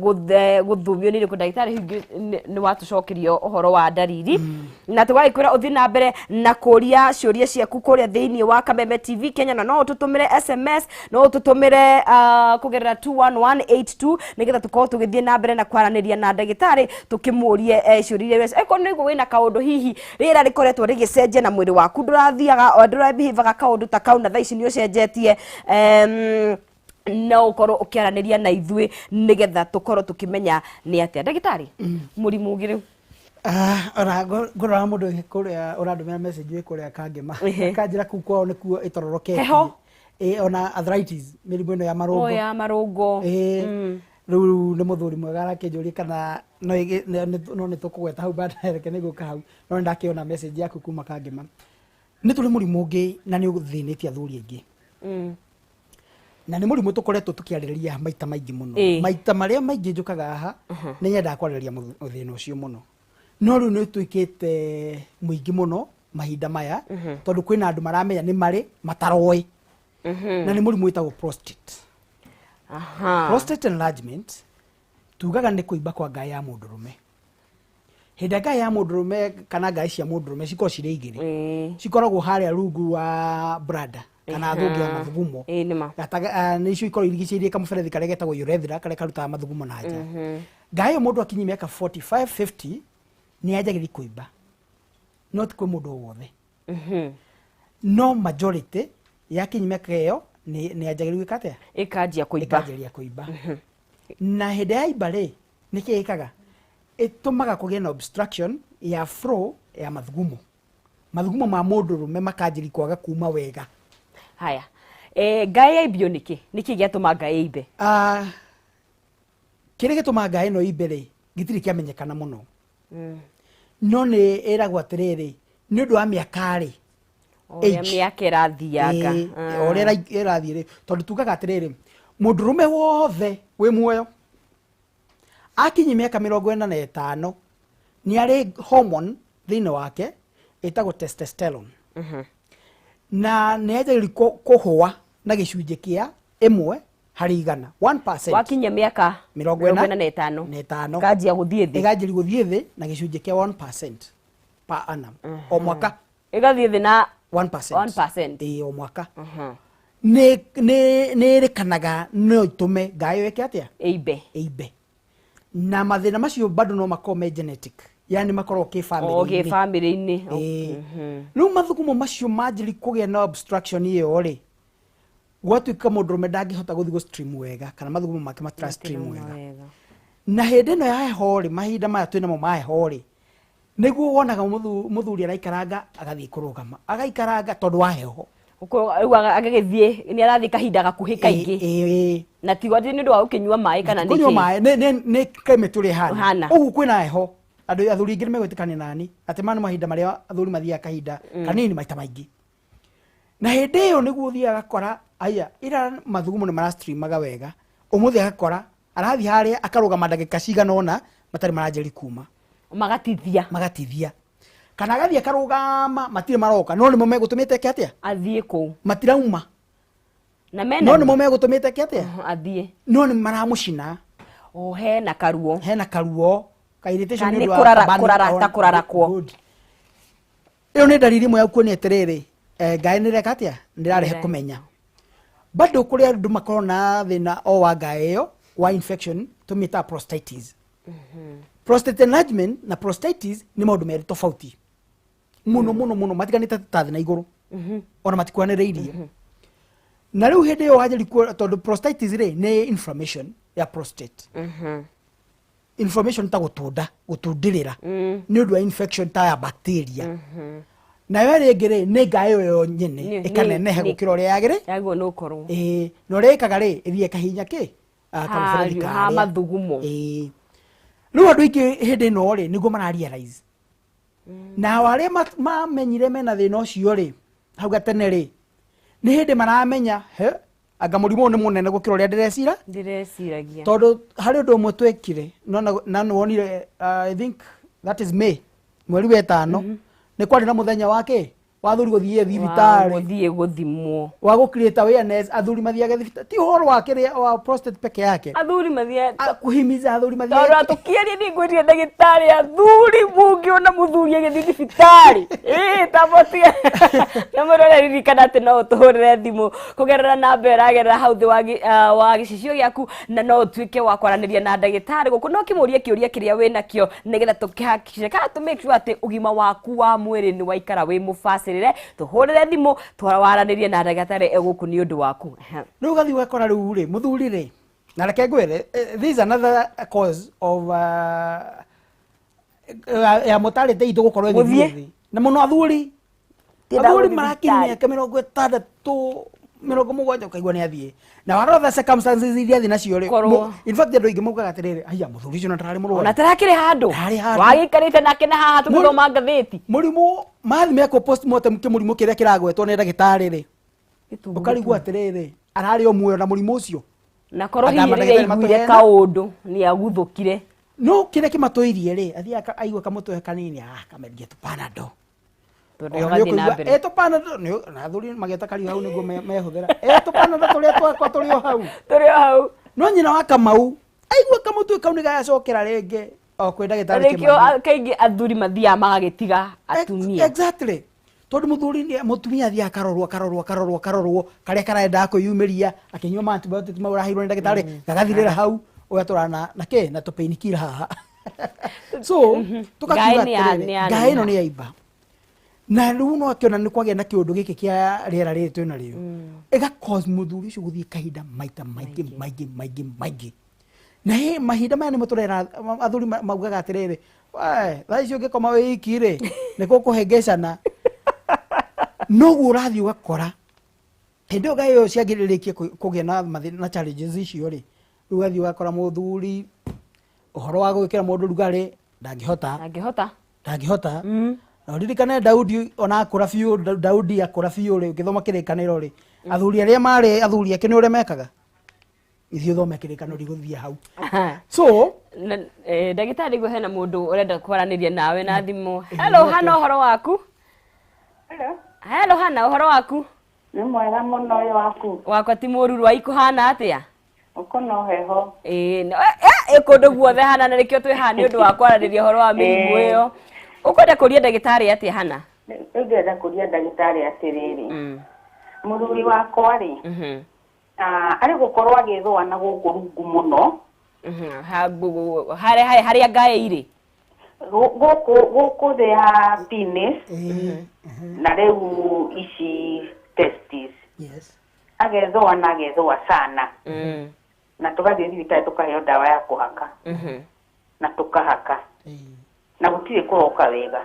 gũthumio nĩ irĩkũ? Ndagĩtarĩ hihi nĩ watũcokeria ũhoro wa ndariri, na tũgagĩkwĩra ũthiĩ na mbere na kũria ciũria ciaku kũrĩa thĩinĩ wa Kameme TV Kenya, na no ũtũtũmĩre SMS, no ũtũtũmĩre kũgerera 21182, nĩgetha tũkorwo tũgĩthiĩ na mbere na kwaranĩria na ndagĩtarĩ, tũkĩmũrie ciũria iria eko nĩguo wĩna kaũndũ, hihi rĩera rĩkoretwo rĩgĩcenjia na mwĩrĩ waku ndũrathiaga o ndũrabehavaga kaũndũ ta kau, na thaa ici nĩ ũcenjetie, no ũkorwo ũkĩaranĩria na ithuĩ nĩgetha tũkorwo tũkĩmenya nĩ atĩa. Ndagĩtarĩ, mũrimũ ũngĩ rĩu? Ah, ona ngũrora mũndũ kũrĩa ũrandũmĩra message wĩ kũrĩa Kangema. Kanjĩra kũu kwao nĩkuo ĩtororokete. Heho. Ĩ, ona arthritis, mĩrimũ ĩno ya marũngo. O ya marũngo. Ĩ, rĩu nĩ mũthuri mwega arakĩnjũria kana no no nĩ tũkũgweta hau baadaye. Reke nĩ gũka hau, no nĩ ndakĩona message yaku kuma Kangema. Nĩ tũrĩ mũrimũ ũngĩ na nĩ ũthĩnĩtie athuri aingĩ, na nĩ mũrimũ tũkoretwo tũkĩarĩrĩria maita maingĩ mũno. Maita marĩa maingĩ njũkaga haha nĩ nyendaga kwarĩrĩria thĩna ũcio mũno, no rĩu nĩ ũtuĩkĩte mũingĩ mũno mahinda maya, tondũ kwĩna andũ maramenya nĩ marĩ mataroĩ, na nĩ mũrimũ wĩtagwo prostate. Prostate enlargement tugaga nĩ kũimba kwa ngaĩ ya mũndũrũme. Hĩndĩ ĩrĩa ngaĩ ya mũndũrũme kana ngaĩ cia mũndũrũme cikoragwo cirĩ igĩrĩ, cikoragwo harĩa rungu wa bladder kana thũngĩ ya mathugumo. Ĩĩ, nĩma. Nĩcio ikoragwo irigicĩirie kamũberethi karĩa getagwo urethra, karĩa karutaga mathugumo na nja. Ngaĩ ĩyo mũndũ akinyia mĩaka 45, 50 nĩ yanjagĩrĩria kũimba, no ti kwĩ mũndũ o wothe, no majority yakinyia mĩaka ĩyo nĩ yanjagĩrĩria gwĩka atĩa? Ĩkanjia kũimba. Ĩkanjĩrĩria kũimba. Na hĩndĩ ya imba rĩ, nĩkĩ ĩkaga? Ĩtũmaga kũgĩe na obstruction ya flow ya mathugumo. Mathugumo ma mũndũrũme makanjĩri kwaga kuma wega. Haya, ngaĩ yaimbio nĩkĩ? Nĩkĩ gĩatũma ngaĩ ĩimbe? Ah, kĩrĩa gĩtũmaga ngaĩ ĩno imbe rĩ, gĩtirĩ kĩamenyekana mũno, no nĩ ĩragwo atĩrĩrĩ, nĩ ũndũ wa mĩaka rĩ, ũrĩa age. Mĩaka ĩrathianga. Ĩĩ, o ũrĩa ĩrathiĩ rĩ, tondũ tugaga atĩrĩrĩ, mũndũrũme wothe wĩ muoyo akinyia mĩaka 45 nĩ arĩ hormone thĩinĩ wake ĩtagwo testosterone, na nĩ yanjagĩrĩria kũhũa na gĩcunjĩ kĩa 1 harĩ igana, 1%. Wakinyia mĩaka mĩrongo 45 na ĩtano, kanjia gũthiĩ thĩ. Ĩganjĩria gũthiĩ thĩ na gĩcunjĩ kĩa 1% per annum, o mwaka. Ĩgathiĩ thĩ na 1%. 1%. Ĩĩ, o mwaka. Nĩ ĩrĩkanaga no ĩtũme ngaĩ ĩyo ĩke atĩa? Ĩimbe. Ĩimbe. Na mathĩna macio bado no makorwo me genetic, yani makorwo kĩ o family-inĩ. Gĩ bamĩrĩ-inĩ. Ĩĩ. Rĩu mathugumo macio manjĩri kũgĩa na obstruction ĩyo rĩ, gwatuĩka mũndũrũme ndangĩhota gũthiĩ gũ stream wega, kana mathugumo make matira stream wega. Na hĩndĩ ĩno ya heho rĩ, mahinda maya twĩnamo ma heho rĩ, nĩguo wonaga mũthuri araikaranga agathiĩ kũrũgama, agaikaranga tondũ wa heho. Rĩu agagĩthiĩ, nĩ arathiĩ kahinda gakuhĩ kaingĩ. Ĩĩ. Na tigo atĩ nĩ ũndũ wa gũkĩnyua maĩ kana kũnyua nĩkĩ. Maĩ nĩ climate ũrĩa ĩhana. Ĩhana. Ũguo kwĩna heho, andũ athuri aingĩ nĩ megwĩtĩkania nani atĩ maya nĩ mahinda marĩa athuri mathiaga kahinda kanini maita maingĩ, na hĩndĩ ĩyo nĩguo ũthiaga agakora aya ira mathugumo nĩ marastreamaga wega, ũmũthĩ agakora arathiĩ harĩa akarũgama ndagĩka cigana ũna matarĩ maranjĩri kuma. Magatithia. Magatithia, kana agathiĩ akarũgama matirĩ maroka, no nĩmo megũtũmĩte eke atĩa? Athiĩ kũu. Matirauma. Na mena No nĩmo megũtũmĩte eke atĩa? Athiĩ. No nĩ maramũcina. O hena karuo. Hena karuo ka irritation. Ka Nĩ nĩ ũndũ wa kũrara- ta kũrarakwo. Good. Ĩyo nĩ ndariri ĩmwe ya kuonia atĩrĩrĩ, ngaĩ nĩ reka atĩa, nĩ ĩrarehe kũmenya. Bado kũrĩ andũ makoragwo na thĩna o wa ngaĩ ĩyo wa infection, tũmĩtaga prostatitis. Prostate enlargement na prostatitis nĩ maũndũ merĩ tofauti mũno mũno mũno, matiganĩte ta thĩ na igũrũ, ona matikuhanĩrĩirie. Na rĩu hĩndĩ ĩyo wanjĩri tondũ prostatitis rĩ, nĩ inflammation ya prostate, inflammation ta gũtunda, gũtundĩrĩra nĩ ũndũ wa infection ta ya bacteria. Nayo ĩrĩa ĩngĩ rĩ, nĩ ngaĩ ĩyo yo nyene ĩkaneneha gũkĩra ũrĩa yagĩrĩ. Yagwo nĩ ũkorwo. Ĩĩ, na ũrĩa ĩkaga rĩ, ĩthiĩ ĩkahinya kĩ? Ah, kamũberethi ha karĩa. Mathugumo. Ĩĩ. Rĩu andũ aingĩ hĩndĩ ĩno rĩ, nĩguo mara realize, nao arĩa mamenyire mena thĩna ũcio rĩ, hau gatene rĩ, nĩ hĩndĩ maramenya he anga mũrimũ ũyũ nĩ mũnene gũkĩra ũrĩa ndĩrecira. Ndĩreciragia. Tondũ harĩ ũndũ ũmwe twekire, no na nĩ wonire, I think that is May, mweri wa ĩtano, nĩ kwarĩ na mũthenya wa kĩ Wa athuri gũthiĩ thibitarĩ. Gũthiĩ gũthimwo. Wa gũ create awareness athuri mathiage thibitarĩ, ti ũhoro wa kĩrĩa wa prostate peke yake. Athuri mathiĩ. Kuhimiza athuri Tondũ mathiage. atũkĩaria nĩ ngwĩrire ndagĩtarĩ, athuri mũngĩona mũthuri agĩthiĩ thibitarĩ ĩĩ tabotia na mũrore. Ririkana atĩ no ũtũhũrĩre thimũ kũgerera namba ĩragerera hau thĩ wa gĩcicio gĩaku, na no ũtuĩke wa kwaranĩria na ndagĩtarĩ gũkũ no kĩmũrie kĩũria kĩrĩa wĩnakĩo, nĩgetha tũkĩhakice kana tũ make sure atĩ ũgima waku wa mwĩrĩ nĩ waikara wĩ mũbacĩrĩre. Tũhũrĩre thimũ twaranĩrie na ndagĩtarĩ e gũkũ nĩ ũndũ waku. Rĩu ũgathiĩ ũgakora rĩu rĩ mũthuri rĩ, na reke ngwĩre, this is another cause of ya mortality itũ gũkorwo ĩgĩthiĩ Gũthiĩ. thĩ na mũno athuri. Tienda Athuri gũthiĩ marakinya thibitarĩ. mĩaka 60, 70, ũkaigua nĩ athiĩ na what other circumstances iria athiĩ nacio rĩ. Korwo. In fact, andũ aingĩ maugaga atĩrĩrĩ, "Aya, mũthuri ũcio na ndararĩ mũrwaru." Ona tarakĩrĩ handũ. Ndararĩ handũ. Wagĩikarĩte nake na haha tũgĩthoma ngathĩti. Mũrimũ mathi mekwo postmortem, kĩmũrimũ kĩrĩa kĩragwetwo nĩ ndagĩtarĩ rĩ, ũkarigwo atĩrĩrĩ, ararĩ o muoyo na mũrimũ ũcio. Na korwo Anga hihi rĩrĩa mandagĩtarĩ aiguire matũheana. kaũndũ nĩ aguthũkire. No kĩrĩa kĩmatũirie rĩ, athiaga aigua kamũtwe kanini, ah, kameria tũpanado. Tondũ ũgathiĩ na mbere. Tũpanado na athuri mageta kario hau nĩguo mehũthĩra tũpanado tũrĩa twakwa tũrĩ o hau. Tũrĩ o hau. No nyina wa Kamau aigua kamũtwe kau nĩ gacokera rĩngĩ o kwĩ Na ndagĩtarĩ nĩkĩo Kĩmani. Kaingĩ athuri mathiaga magagĩtiga atumia. Exactly, tondũ mũthuri mũtumia athiaga akarorwo, akarorwo, akarorwo, akarorwo karĩa karendaga kwĩyumĩria akĩnyua ma antibiotics mau ũraheirwo nĩ ndagĩtarĩ, gagathirĩra hau, ũgatũra na kĩ na tũpainkiller haha. So tũkakiuga Ngaĩ nĩ atĩrĩrĩ, nĩ ya ngaĩ ĩno neneha. nĩ yaimba na rĩu no akĩona nĩ kwagĩa na kĩũndũ gĩkĩ kĩa rĩera rĩrĩ twĩna rĩo, ĩga cause mũthuri ũcio gũthiĩ kahinda maita maingĩ maingĩ maingĩ maingĩ. Na hĩ mahinda maya nĩmo tũrera athuri maugaga atĩrĩrĩ, "Wee, thaa ici ũngĩkoma wĩ iki rĩ, nĩ gũkũhĩngĩcana." Noguo ũrathiĩ ũgakora hĩndĩ ĩyo ngaĩ ĩyo ciangĩrĩrĩkie kũgĩa na mathĩna na challenges icio rĩ, rĩu ũgathiĩ ũgakora mũthuri ũhoro wa gwĩkĩra mũndũ rugarĩ ndangĩhota. Angĩhota. Ndangĩhota. Na ũririkane Daudi ona akũra biũ, Daudi akũra biũ rĩ, ũgĩthoma Kĩrĩkanĩro rĩ, athuri arĩa marĩ athuri ake nĩ ũrĩa mekaga. Ithiĩ ũthome Kĩrĩkanĩro, ndigũthiĩ hau. So Ndagĩtarĩ, nĩguo hena mũndũ ũrenda kwaranĩria nawe na thimũ. Hello Hana, ũhoro waku? Hello. Hello Hana, ũhoro waku? Nĩ mwega mũno, ũyũ waku? Wakwa ti mũru. Rwai kũhana atĩa? Ũkũ no heho. Ĩĩ, ĩ kũndũ guothe hana, na nĩkĩo twĩ haha nĩ ũndũ wa kwaranĩria ũhoro wa mĩrimũ ĩyo. Ũkwenda kũria ndagĩtarĩ atĩa, Hana? Rĩu ndĩrenda kũria ndagĩtarĩ atĩrĩrĩ, mũthuri wakwa rĩ, arĩ gũkorwo agĩthũa na gũkũ rungu mũno. Harĩa ngaĩ irĩ. Gũkũ thĩ ya penis na rĩu ici testis. Agethũa na agethũa sana, na tũgathiĩ thibitarĩ tũkaheo ndawa ya kũhaka, na tũkahaka, na gũtirĩ kũroka wega.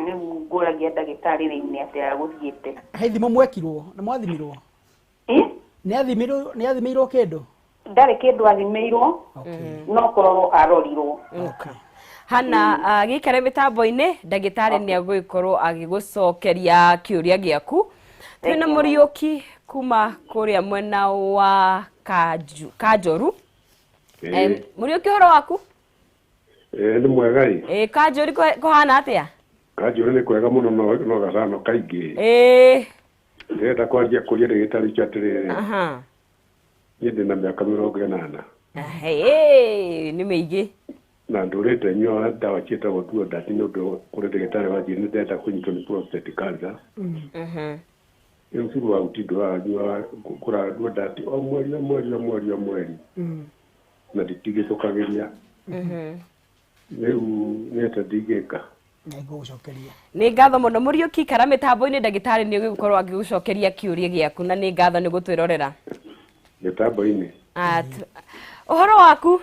Rĩu ngũragia ndagĩtarĩ rĩu nĩ atĩa gũthiĩte. He ithimo mwekirwo? Nĩ mwathimirwo? Ĩ? Nĩ athimĩirwo kĩndũ? Ndarĩ kĩndũ athimĩirwo, no kũrorwo arorirwo. Hana, gĩikare mĩtambo-inĩ, ndagĩtarĩ nĩ agũgĩkorwo agĩgũcokeria kĩũria gĩaku. Twĩna Mũriũki kuma kũrĩa mwena wa Kanjoru. Mũriũki, ũhoro waku? Ĩĩ, nĩ mwega ĩ. Ĩ, Kanjũri kũhana atĩa? Kanjũri nĩ kwega mũno, no gacano kaingĩ. Ndĩrenda kwaria kũria ndagĩtarĩ ũcio atĩrĩrĩ, niĩ ndĩna mĩaka 80. Ĩĩ, nĩ mĩingĩ. Na ndũrĩte nyuaga ndawa ciĩtagwo Duodart nĩ ũndũ kũrĩ ndagĩtarĩ wanjĩrire nĩ ndĩrenda kũnyitwo nĩ prostate cancer. Rĩu throughout ndũraga nyuaga ngũraga Duodart o mweri, o mweri, o mweri, o mweri, na nditigithũkagĩria. Rĩu nĩ atĩa ndingĩka? Nĩngũgũcokeria. Nĩ ngatho mũno Mũriũki, ikara mĩtambo-inĩ, ndagĩtarĩ nĩ ũgũkorwo agĩgũcokeria kĩũria gĩaku, na nĩ ngatho nĩ gũtwĩrorera. Mĩtambo-inĩ. Ah, ũhoro waku?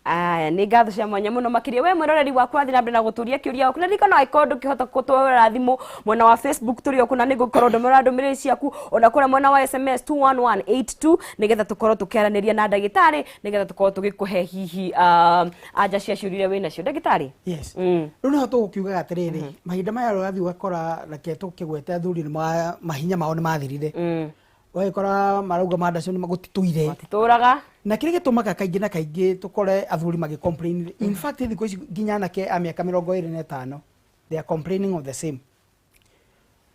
Aya, nĩ ngatho cia mwanya mũno makĩria. We mwĩroreri waku wathiĩ na mbere na gũtũria kĩũria gĩaku, na ririkana angĩkorwo ndũkĩhota gũtũhũrĩra thimũ, mwena wa Facebook tũrĩ o kũna, nĩ ngũkorwo ndũmĩra ndũmĩrĩri ciaku, ona kũrĩa mwena wa SMS 21182, nĩgetha tũkorwo tũkĩaranĩria na ndagĩtarĩ, nĩgetha tũkorwo tũgĩkũhe hihi anja cia ciũria iria wĩnacio, ndagĩtarĩ. Yes. Rĩu nĩho tũgũkiugaga atĩrĩrĩ, mahinda maya ũrathiĩ ũgakora, reke tũkĩgwete athuri nĩ mahinya mao nĩ mathirire. Ũgagĩkora marauga mandacio nĩ gũtitũire. Matitũraga. Na kĩrĩa gĩtũmaga kaingĩ na kaingĩ tũkore athuri magĩ complain, in fact thikũ ici nginya anake a mĩaka 25, They are complaining of the same.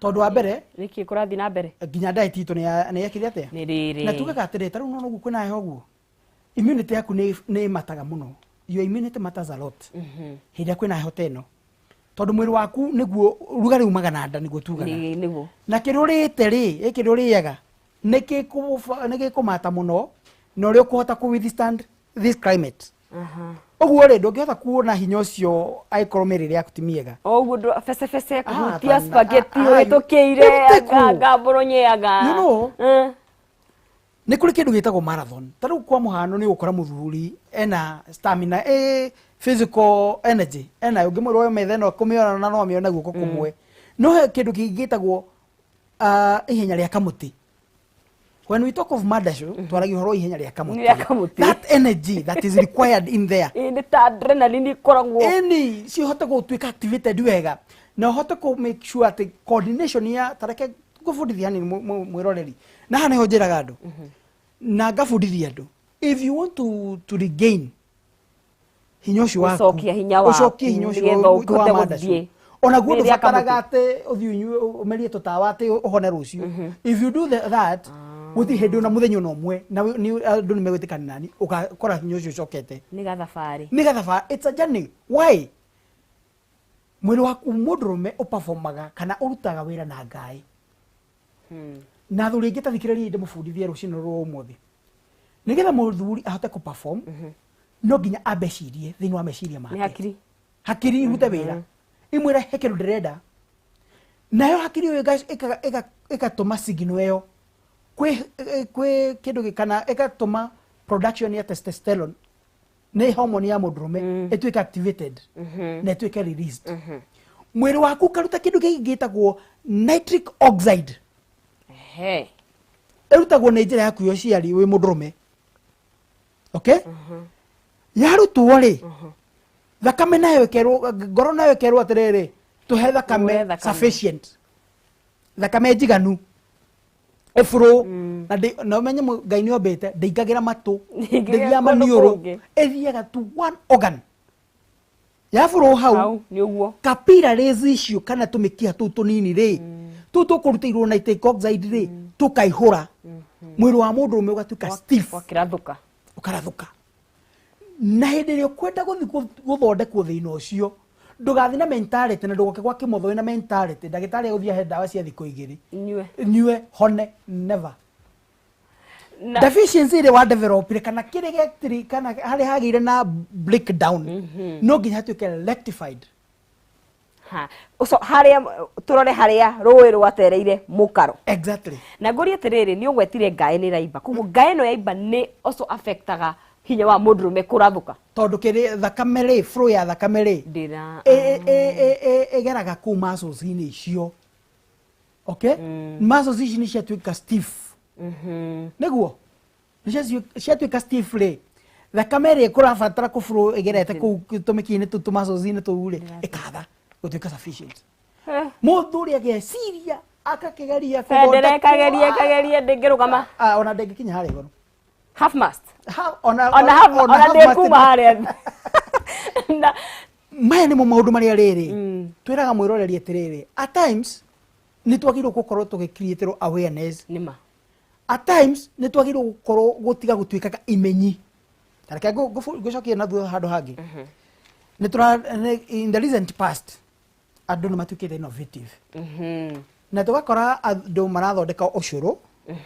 Tondu wa mbere niki kurathi na mbere nginya diet itu ni yekire atia ni riri na tugaga atiri ta riu no guo kwina heho guo immunity yaku ni mataga muno. Your immunity matters a lot. Hĩndĩ ĩrĩa kwĩna heho ta ĩno tondu mwĩrĩ waku nĩguo rugari umaga na nda nĩguo tugaga nĩguo na kĩrĩa ũrĩte rĩ gĩkĩ ũrĩaga nĩgĩkũmata mũno na ũrĩa ũkũhota kũ withstand this climate. Ũguo rĩ ndũngĩhota kuona hinya ũcio angĩkorwo mĩrĩre yaku ti mĩega. Ũguo bece kũhutia spaghetti ũhĩtũkĩire ngambũrũ nyeaga. You know, nĩ kũrĩ kĩndũ gĩtagwo marathon. Ta rĩu kwa mũhano nĩ ũgũkora mũthuri ena stamina, physical energy ena ũngĩmwĩra oe metha ĩno kũmĩona na no amĩone guoko kũmwe. No he kĩndũ kĩngĩ gĩtagwo ihenya rĩa kamũtĩ. When we talk of madasho, twaragia ũhoro wa ihenya rĩa kamũtĩ. That energy that is required in there. Nĩ ta adrenaline ĩkoragwo. Ĩni cihote gũtuĩka activated wega na ũhote kũ make sure atĩ coordination ya tareke ngũbundithia hanini mwĩroreri. Na haha nĩho njĩraga andũ. Na ngabundithia andũ. If you want to regain hinya ũcio waku, ũcokie hinya waku, ũcokie hinya ũcio wa madasho. Ona guo ndũbataraga atĩ ũthiĩ ũnyue ũmerie tũtawa atĩ ũhone rũciũ. If you do that, gũtirĩ hĩndĩ ona mũthenya ona ũmwe na andũ nĩ megwĩtĩkania nani ũgakora hinya ũcio ũcokete. Nĩ gathabarĩ. Nĩ gathabarĩ. It's a journey. Why? Mwĩrĩ waku mũndũrũme ũperformaga kana ũrutaga wĩra na ngaĩ. Na athuri aingĩ ta thikĩrĩria ndĩmũbundithie rũcinĩ rwa ũmũthĩ. Nĩgetha mũthuri ahote kũ-perform no nginya ambe cirie thĩinĩ wa meciria make. Nĩ hakiri. Hakiri irute wĩra. Imwĩre he kĩndũ ndĩrenda. Nayo hakiri ĩyo ĩgatũma signal ĩyo kwĩ kĩndũ kana ĩgatũma production ya testosterone nĩ hormone ya mũndũrũme ĩtuĩke activated na ĩtuĩke released. Mwĩrĩ waku ũkaruta kĩndũ kĩngĩ gĩtagwo nitric oxide. Ĩrutagwo nĩ njĩra yaku ya ũciari wĩ mũndũrũme. Okay? Yarutwo rĩ, thakame nayo ĩkerwo, ngoro nayo ĩkerwo atĩrĩrĩ, tũhe thakame sufficient. Thakame njiganu. Ĩbũrũ na ũmenye Ngai nĩ ombĩte ndĩingagĩra matũ, ndĩthiaga maniũrũ, ĩthiaga to one organ. Yabũrũ hau, capillaries icio kana tũmĩkiha tũu tũnini rĩ, tũu tũkũrutĩirwo nitric oxide rĩ, tũkaihũra. Mwĩrĩ wa mũndũrũme ũgatuĩka stiff. Ũkarathũka. Ũkarathũka. Na hĩndĩ ĩrĩa ũkwenda gũthiĩ gũthondekwo thĩna ũcio, ndũgathiĩ na mentality na ndũgoke gwa kĩmotho wĩna mentality ndagĩtarĩ agũthiĩ ahe ndawa cia thikũ igĩrĩ. Nyue hone never. Deficiency ĩrĩa wa develop kana kĩrĩa gĩatiri kana harĩa hagĩire na breakdown no nginya hatuĩke rectified. Ũco harĩa tũrore harĩa rũĩ rwatereire mũkaro. Exactly. Na ngũrie atĩrĩrĩ nĩ ũgwetire ngaĩ nĩ raimba. Koguo ngaĩ ĩno yaimba nĩ also affectaga hinya wa mũndũrũme kũrathũka. Tondũ kĩrĩ thakame rĩ, flow ya thakame rĩ ĩgeraga kũu muscles-inĩ icio. Okay? Muscles ici nĩ ciatuĩka stiff. Nĩguo? Nĩ ciatuĩka stiff rĩ, thakame rĩ kũrabatara kũ flow ĩgerete kũu tũmĩkiha-inĩ tũu tũ muscles-inĩ tũu rĩ, ĩkatha gũtuĩka sufficient. Mũthuri ageciria akakĩgeria bendera ĩkageria ĩkageria ndĩngĩrũgama. Ona ndĩngĩkinya harĩa igũrũ. Half mast. Ona ndĩkuma harĩa. Maya nĩmo maũndũ marĩa rĩrĩ twĩraga mwĩroreri atĩrĩrĩ, at times nĩ twagĩrĩirwo gũkorwo tũgĩcreaterwo awareness. Nĩma. At times nĩ twagĩrĩirwo gũkorwo gũtiga gũtuĩkaga imenyi. Ta reke ngũcokie na thutha handũ hangĩ. Nĩ tũra in the recent past andũ nĩ matuĩkĩte innovative. Na tũgakora andũ marathondeka ũcũrũ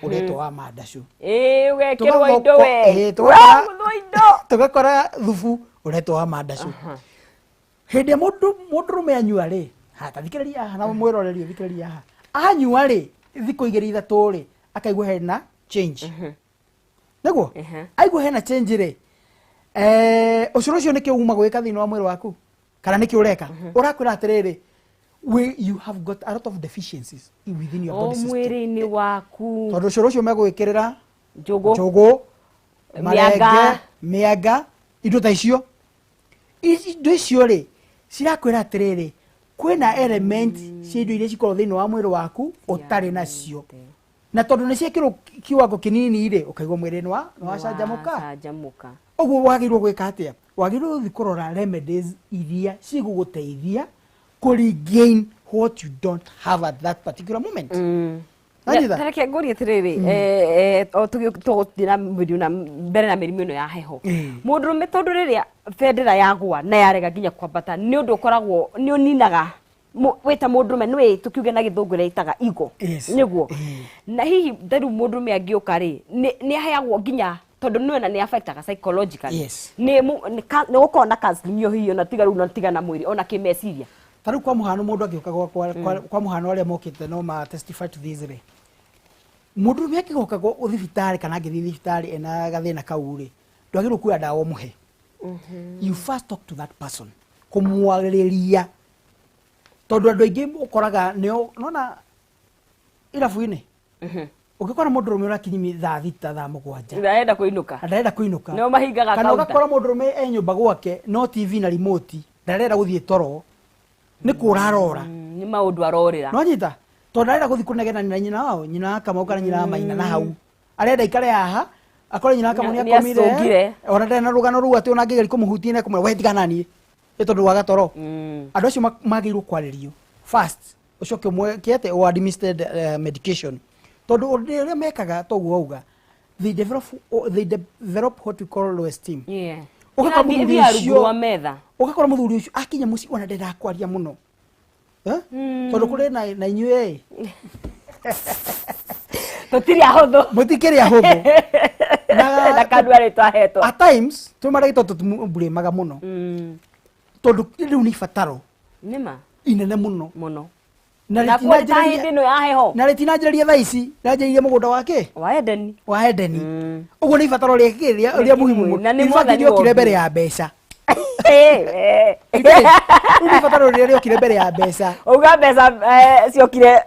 ũretwo wa mandacũ. Ũgekĩrwo indo we. Tũgakora thubu ũretwo wa mandacũ. Hĩndĩ ĩrĩa mũndũrũme anyua rĩ, ta thikĩrĩria haha na mwĩroreri ũthikĩrĩria haha. Anyua rĩ, thikũ igĩrĩ ithatũ rĩ, akaigua hena change. Nĩguo? Aigua hena change rĩ, ũcũrũ ũcio nĩkĩ uma gwĩka thĩinĩ wa mwĩrĩ waku? Kana nĩkĩ ũreka? Ũrakwĩra atĩrĩrĩ, you have got a lot of deficiencies within your body system. Mwĩrĩ-inĩ waku. Tondũ ũcũrũ ũcio megũgĩkĩrĩra njũgũ, marenge, mĩanga, indo ta icio. Indo icio rĩ, cirakwĩra atĩrĩrĩ, kwĩna element cia indo iria cikoragwo thĩinĩ wa mwĩrĩ waku ũtarĩ nacio. Na tondũ nĩ ciekĩrwo kiwango kĩnini rĩ, ũkaigua mwĩrĩ nĩ wacanjamũka. Ũguo wagĩrĩirwo gwĩka atĩa? Wagĩrĩirwo gũthiĩ kũrora remedies iria cigũgũteithia Kũ regain what you don't have at that particular moment. Nanyita? Tareke ngũrie atĩrĩrĩ, o tũgĩthiĩ na mĩrimũ na mbere na mĩrimũ ĩno ya heho, mũndũrũme, tondũ rĩrĩa bendera yagwa na yarega nginya kwambata, nĩ ũndũ ũkoragwo nĩ ũninaga wĩta mũndũrũme, nĩwe tũkiuge na Gĩthũngũ ĩrĩa ĩtaga ego. Nĩguo na hihi ta rĩu mũndũrũme angĩũka rĩ, nĩ aheagwo nginya, tondũ nĩwe na nĩ affectaga psychologically? Nĩ gũkorwo na counseling ĩyo hihi, ona tiga rĩu na tiga na mwĩrĩ, ona kĩmeciria? Ta rĩu kwa mũhano, mũndũ angĩũka gwakwa, kwa mũhano arĩa mokĩte no ma testify to this rĩ, mũndũrũme angĩgoka thibitarĩ kana angĩthiĩ thibitarĩ ena gathĩna kau rĩ, ndwagĩrĩirwo kuoya ndawa ũmũhe. You first talk to that person, kũmwarĩria, tondũ andũ aingĩ ũkoraga nĩo nona irabu-inĩ, ũngĩkora mũndũrũme ũrakinyia thaa 6, thaa 7, ndarenda kũinũka. Na ndarenda kũinũka. Nĩo mahingaga Kana counter. Ũgakora mũndũrũme e nyũmba gwake no TV na remote, ndarenda gũthiĩ toro, nĩ kũra arora. Nĩ maũndũ arorĩra. Nonyita, tondũ ndarenda gũthiĩ kũnegenania na nyina wao, nyina wa Kamau kana nyina wa Maina, na hau arenda ikare haha akore nyina wa Kamau nĩ Nĩ akomire. acũngire. Ona ndarĩ na rũgano rũu atĩ ona angĩgeria kũmũhutia nĩ ekũmwĩra, "We tigana niĩ," nĩ tondũ waga toro. Andũ acio magĩrĩirwo kwarĩrio first, ũcoke ũmweke atĩ o administered medication, tondũ ũndũ ũrĩa mekaga toguo wauga, they develop what we call low esteem. Ũgakora Ĩrathiĩ- mũthuri ĩthiaga rungu ũcio rwa metha. Ũgakora mũthuri ũcio akinya mũciĩ ona ndendaga kwaria mũno. Eh? Tondũ kũrĩ na inyuĩ Tũtirĩ ahũthũ. Mũtikĩrĩ ahũthũ. Na kanua rĩ twahetwo. At times twĩ maragĩtwo tũtimburĩmaga mũno, tondũ rĩu nĩ ibataro Nĩma. inene mũno. Mũno. Na Na kuo ta hĩndĩ ĩno ya heho. Na rĩtinanjĩrĩria thaa ici, rĩranjĩrĩria mũgũnda wake wa Edeni. Wa Edeni. Ũguo nĩ ibataro rĩa rĩa muhimu mũno. Na nĩ In fact, Mwathani rĩokire wombire. mbere ya mbeca. Eh. Rĩu nĩ ibataro rĩrĩa rĩokire mbere ya mbeca. Uga mbeca ciokire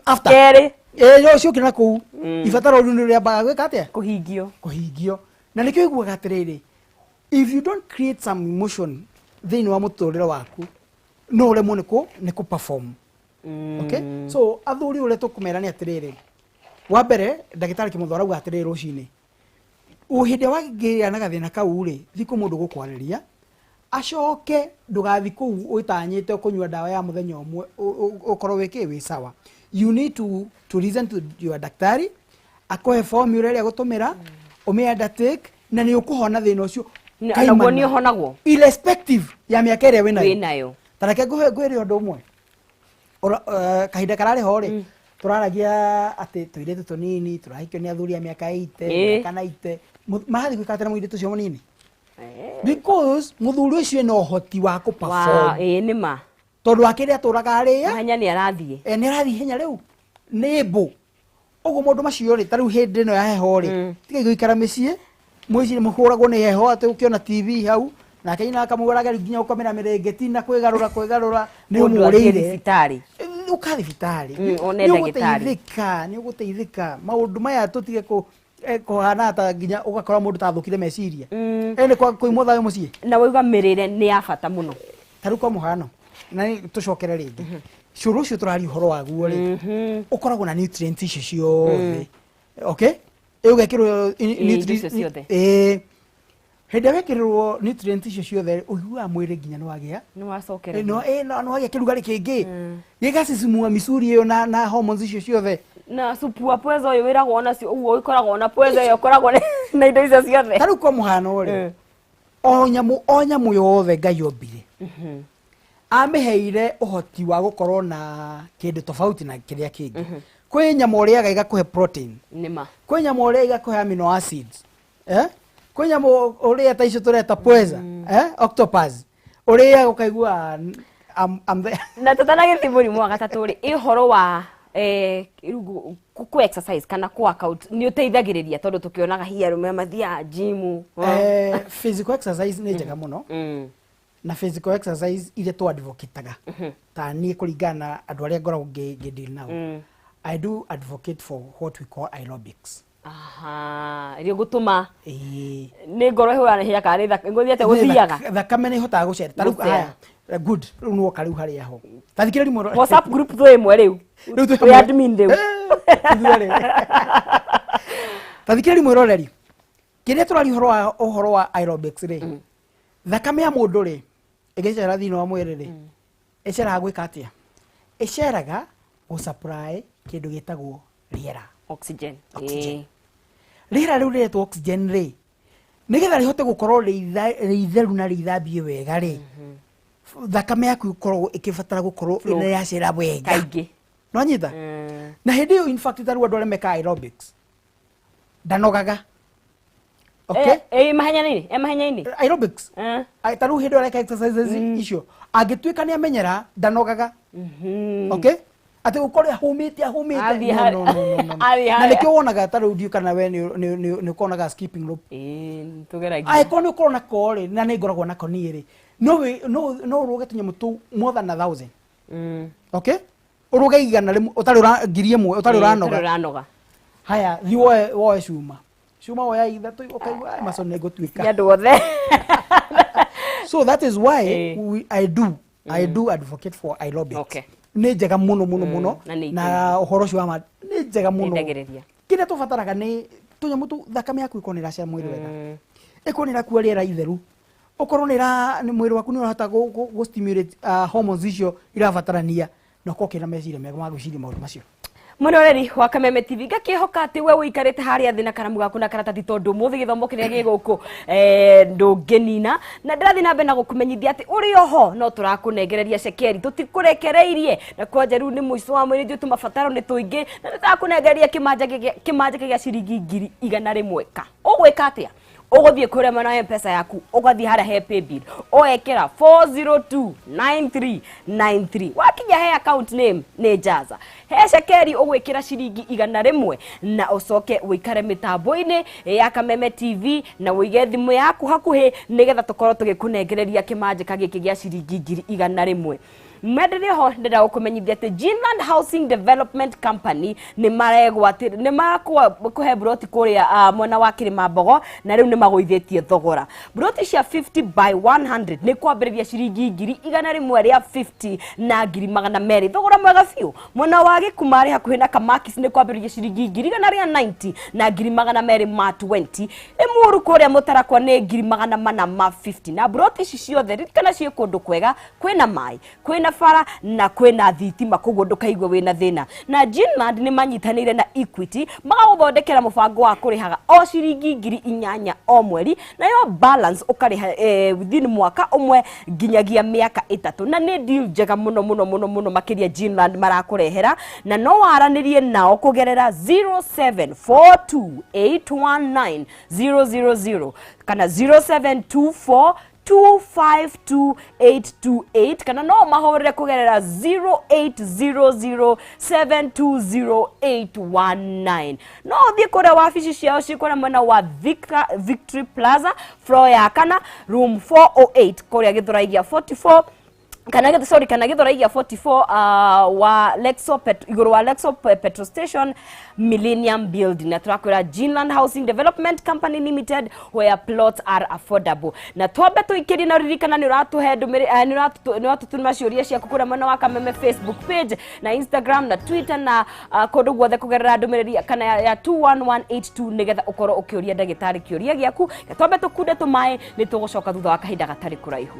after kerĩ. Ĩĩ, ciokire na kũu. Ibataro rĩu nĩ rĩambaga gwĩka atĩa? Kũhingio. Kũhingio. Na nĩkĩo iguaga atĩrĩrĩ, if you don't create some emotion thĩinĩ wa mũtũrĩre waku, no ũremwo nĩ kũ perform. Okay, so athuri, ũrĩa tũkũmera nĩ atĩrĩrĩ, wa mbere, ndagĩtarĩ Kĩmotho arauga atĩrĩrĩ, rũcinĩ o hĩndĩ ĩrĩa wagĩa na gathĩna kau rĩ, thiĩ kwĩ mũndũ gũkwarĩria, acoke ndũgathi kũu ũtanyĩte kũnyua ndawa ya mũthenya ũmwe ũkorwo wĩkĩ wĩ sawa. You need to listen to your daktari, akũhe formula ĩrĩa gũtũmĩra, ũmĩ undertake, na nĩ ũkũhona thĩna ũcio. Naguo nĩ ũhonagwo. Irrespective ya mĩaka ĩrĩa wĩnayo. Wĩnayo. Ta reke ngwĩre ũndũ ũmwe. Kahinda kararĩ ho rĩ, tũraragia atĩ tũirĩtu tũnini tũrahikio nĩ athuri a mĩaka 80, mĩaka 90. Marathiĩ gwĩka atĩa na mũirĩtu ũcio mũnini? Because mũthuri ũcio ena ũhoti wa kũ Wa perform. Ĩĩ, nĩma. Tondũ wa kĩrĩa atũraga arĩa Mahenya nĩ arathiĩ. Nĩ arathiĩ ihenya, rĩu nĩ mbũ ũguo maũndũ macio rĩ. Ta rĩu hĩndĩ ĩno ya heho rĩ, tigai gũikara mĩciĩ mwĩcirie mũhũragwo nĩ heho, atĩ ũkĩona TV hau nake nyina akamũgũraga nginya gũkomera mĩrĩngĩti na kwĩgarũra kwĩgarũra nĩ Mũndũ athiĩ ũmũrĩire. Thibitarĩ. Ũka thibitarĩ. One Nĩ ndagĩtarĩ. ũgũteithĩka, nĩ ũgũteithĩka. Maũndũ maya tũtige kũ kũhana ta nginya ũgakora mũndũ ta athũkire meciria. Nĩ kũimwo thayũ mũciĩ. Na wauga mĩrĩre nĩ ya bata mũno. Ta rĩu kwa mũhano, na nĩ tũcokere rĩngĩ cũrũ ũcio tũraria ũhoro waguo rĩ, ũkoragwo na nutrients icio ciothe. Okay, ĩ ũgekĩrwo Indo icio ciothe. Ĩ, hĩndĩ ĩrĩa wekĩrĩrwo nutrient icio ciothe, ũiguaga mwĩrĩ nginya nĩ wagĩa Nĩ wacokereria. No wagĩa kĩrugarĩ kĩngĩ gĩgacicimua micuri ĩyo na hormones icio ciothe. Na supu wa pweza ũyũ wĩragwo nacio ũguo, ĩkoragwo na pweza ĩyo, ĩkoragwo na indo icio ciothe. Ta rĩu kwa mũhano rĩ, o nyamũ, o nyamũ yothe Ngai ombire, amĩheire ũhoti wa gũkorwo na kĩndũ tofauti na kĩrĩa kĩngĩ. Kwĩ nyamũ ũrĩaga ĩgakũhe protein. Nĩma. Kwĩ nyamũ ũrĩa ĩgakũhe amino acids, eh? Kwĩ nyamũ ũrĩa ta icio tũreta pweza, eh? Octopus ũrĩaga ũkaigua I'm there. Na tũtanagĩthiĩ mũrimũ wa gatatũ rĩ, ĩ ũhoro wa rĩu kũ exercise kana kũ workout nĩ ũteithagĩrĩria, tondũ tũkĩonaga hihi arũme mathiaga gym? Physical exercise nĩ njega mũno. Na physical exercise iria tũ advocataga, ta niĩ kũringana na andũ arĩa ngoragwo ngĩ deal nao, I do advocate for what we call aerobics. Aha, iria gũtũma Ĩĩ. Nĩ ngoro ĩhũra na hinya kana nĩ ngũthiĩ atĩa gũthiaga? Thakame nĩ ĩhotaga gũcera ta rĩu. Gũcera. Haya, good, rĩu nĩ woka rĩu harĩa ho, ta thikĩrĩria mũno. WhatsApp group twĩ ĩmwe rĩu. Rĩu twĩ Twĩ hamwe. admin rĩu. Ithuerĩ. Ta thikĩrĩria mwĩroreri, kĩrĩa tũraria ũhoro wa aerobics rĩ, thakame ya mũndũ rĩ, ĩgĩcera thĩinĩ wa mwĩrĩ rĩ, Ĩceraga gwĩka atĩa? Ĩceraga gũ supply kĩndũ gĩtagwo rĩera. Oxygen. Oxygen. Rĩera rĩu rĩretwo oxygen rĩ, nĩgetha rĩhote gũkorwo rĩ itheru na rĩithambie wega rĩ, thakame yaku ĩkoragwo ĩkĩbatara gũkorwo Flow. ĩracera wega. Kaingĩ. Nĩwanyita? Na hĩndĩ ĩyo, in fact, tarĩu andũ arĩa mekaga aerobics ndanogaga, okay? Mahenya-inĩ, mahenya-inĩ. Aerobics. Ai, ta rĩu hĩndĩ ĩyo areka exercises icio, angĩtuĩka nĩ amenyera, ndanogaga, okay, atĩ gũkorwo ahũmĩte ahũmĩte. Athiĩ No, no, no, no, no. athiĩ Na harĩa. nĩkĩo wonaga ta rĩu, ndiũ kana we nĩ ũkonaga skipping rope. Ĩĩ, nĩtũgeragia. Angĩkorwo nĩ ũkorwo nako rĩ, na nĩ ngoragwo nako niĩ rĩ, no ũrũge tũnyamũ tũu more than 1,000. Okay, ũrũge 100 ũtarĩ 1,000 ũtarĩ Ĩĩ, ũranoga. ũtarĩ ũranoga. Haya, thiĩ woe cuma woya ithatũ, ũkaigua, "Ai, maco nĩ ngũtuĩka." Nĩ andũ othe. So that is why I do advocate for aerobics. Nĩ njega mũno mũno mũno. Na nĩ Na ũhoro ũcio wa ma nĩ njega mũno. Nĩndagĩrĩria. Kĩrĩa tũbataraga nĩ tũnyamũ tũu, thakame yaku ĩkorwo nĩ ĩracera mwĩrĩ wega, ĩkorwo nĩ ĩrakua rĩera itheru, ũkorwo nĩ mwĩrĩ waku nĩ ũrahota gũ stimulate hormones icio irabatarania, na ũkorwo kĩna meciria mega ma gwĩciria maũndũ macio. Mwĩroreri wa Kameme TV, ngakĩhoka atĩ we ũikarĩte harĩa thĩ na karamu gaku na karatathi, tondũ mũthĩ gĩthomo kĩrĩa gĩ gũkũ ndũngĩnina. Na ndĩrathiĩ na mbere na gũkũmenyithia atĩ ũrĩ oho no tũrakũnengereria cekeri, tũtikũrekereirie. Na kwanja rĩu nĩ mũico wa mweri, ithuĩ tũmabataro nĩ tũingĩ, na nĩtũrakũnengereria kĩmanjĩka gĩa ciringi 100,000. Ka ũgwĩka atĩa? Ũgũthiĩ kũrĩa mwena wa Mpesa yaku, ũgathiĩ harĩa he paybill, ũgekĩra 4029393. Wakinya he account name nĩ Jaza, he cekeri ũgwĩkĩra ciringi 100, na ũcoke ũikare mĩtambo-inĩ ya Kameme TV na ũige thimũ yaku hakuhĩ, nĩgetha tũkorwo tũgĩkũnengereria kĩmanjĩka gĩkĩ gĩa ciringi 100,000. Mwenderie ho, ndĩrenda gũkũmenyithia atĩ Ginland Housing Development Company nĩ maregwatĩ nĩ marakũhe broti kũrĩa mwena wa Kĩrĩma na rĩu nĩ magũithĩtie thogora. Broti cia 50 by 100 nĩ kwambĩrĩria ciringi 150,000 na 200,000, thogora mwega biũ. Mwena wa Gĩkumarĩ hakuhĩ na Kamakis nĩ kwambĩrĩria ciringi 190,000 na 220,000. Ĩmuru kũrĩa Mũtarakwa nĩ 450,000. Na broti ici ciothe, ririkana, ciĩ kũndũ kwega, kwĩna maĩ, kwĩna bara na kwĩna thitima, koguo ndũkaigue wĩna thĩna. Na Ginland nĩ manyitanĩire na Equity magagũthondekera mũbango wa kũrĩhaga o ciringi 8,000 o mweri, nayo balance ũkarĩha within mwaka ũmwe nginyagia mĩaka 3. Na nĩ deal njega mũno mũno mũno mũno makĩria Ginland marakũrehera, na no waranĩrie nao kũgerera 0742819000 kana 0724 252828, kana no mahũrĩre kũgerera 0800720819. No ũthiĩ kũrĩa wabici ciao ciĩ kũrĩa mwena wa Victory Plaza, floor ya kana, room 408, kũrĩa Gĩthũrai gĩa 44 kana sorry, kana Gĩthũrai gĩa 44 wa Lexo igũrũ wa Lexo petrol station, Millennium Building. Na tũrakwĩra Ginland Housing Development Company Limited, where plots are affordable. Na twambe tũikĩrie, na ririkana nĩ ũratũhe ndũmĩrĩri, nĩ ũratũtũma ciũria ciaku kũrĩa mwena wa Kameme Facebook page na Instagram na Twitter na kũndũ guothe kũgerera ndũmĩrĩri kana ya 21182, nĩgetha ũkorwo ũkĩũria ndagĩtarĩ kĩũria gĩaku. Na twambe tũkunde tũmaĩ, nĩ tũgũcoka thutha wa kahinda gatarĩ kũraihu.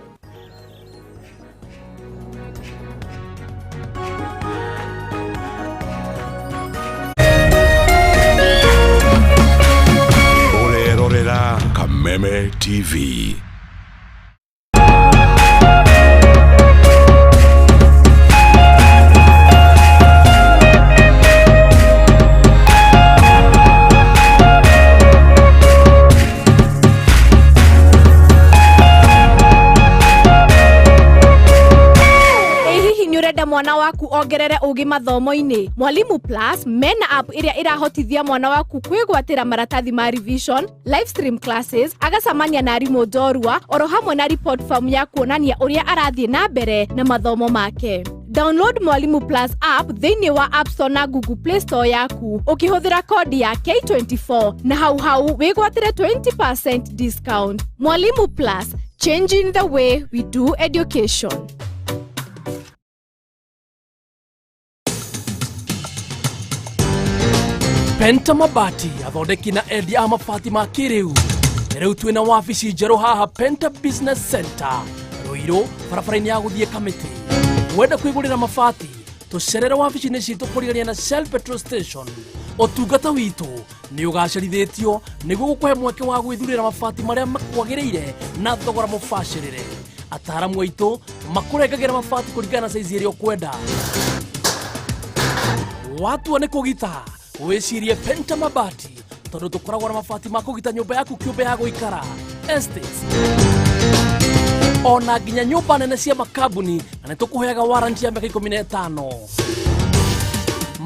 Ũrerorera Kameme TV. Ĩ hihi nĩ ũrenda mwana waku ongerere ũgĩ mathomo-inĩ? Mwalimu Plus mena app ĩrĩa ĩrahotithia mwana waku kwĩgwatĩra maratathi ma revision, live stream classes, agacamania na arimũ njorua, oro hamwe na report form ya kuonania ũrĩa arathiĩ na mbere na mathomo make. Download Mwalimu Plus app thĩinĩ wa App Store na Google Play Store yaku ũkĩhũthĩra kodi ya K24, na hau hau wĩgwatĩre 20% discount. Mwalimu Plus, changing the way we do education. Penta Mabati, athondeki na endia a mabati ma kĩrĩu. Rĩu twĩna wabici njerũ haha Penta Business Center, Rũirũ, barabara-inĩ ya gũthiĩ Kamĩtĩ. Wenda kwĩgũrĩra mabati tũcerere wabici-inĩ citũ kũrigania na Shell petrol station. Ũtungata witũ nĩ ũgacĩrithĩtio nĩguo gũkũhe mweke wa gwĩthurĩra mabati marĩa makwagĩrĩire na thogora mũbacĩrĩre. Ataaramu aitũ makũrengagĩra mabati kũringana na saizi ĩrĩa ũkwenda. Watua nĩ kũgita wĩcirie Penta Mabati, tondũ tũkoragwo na mabati ma kũgita nyũmba yaku kĩũmbe ya gũikara, estates, ona nginya nyũmba nene cia makambuni, na nĩ tũkũheaga warranty ya mĩaka 15.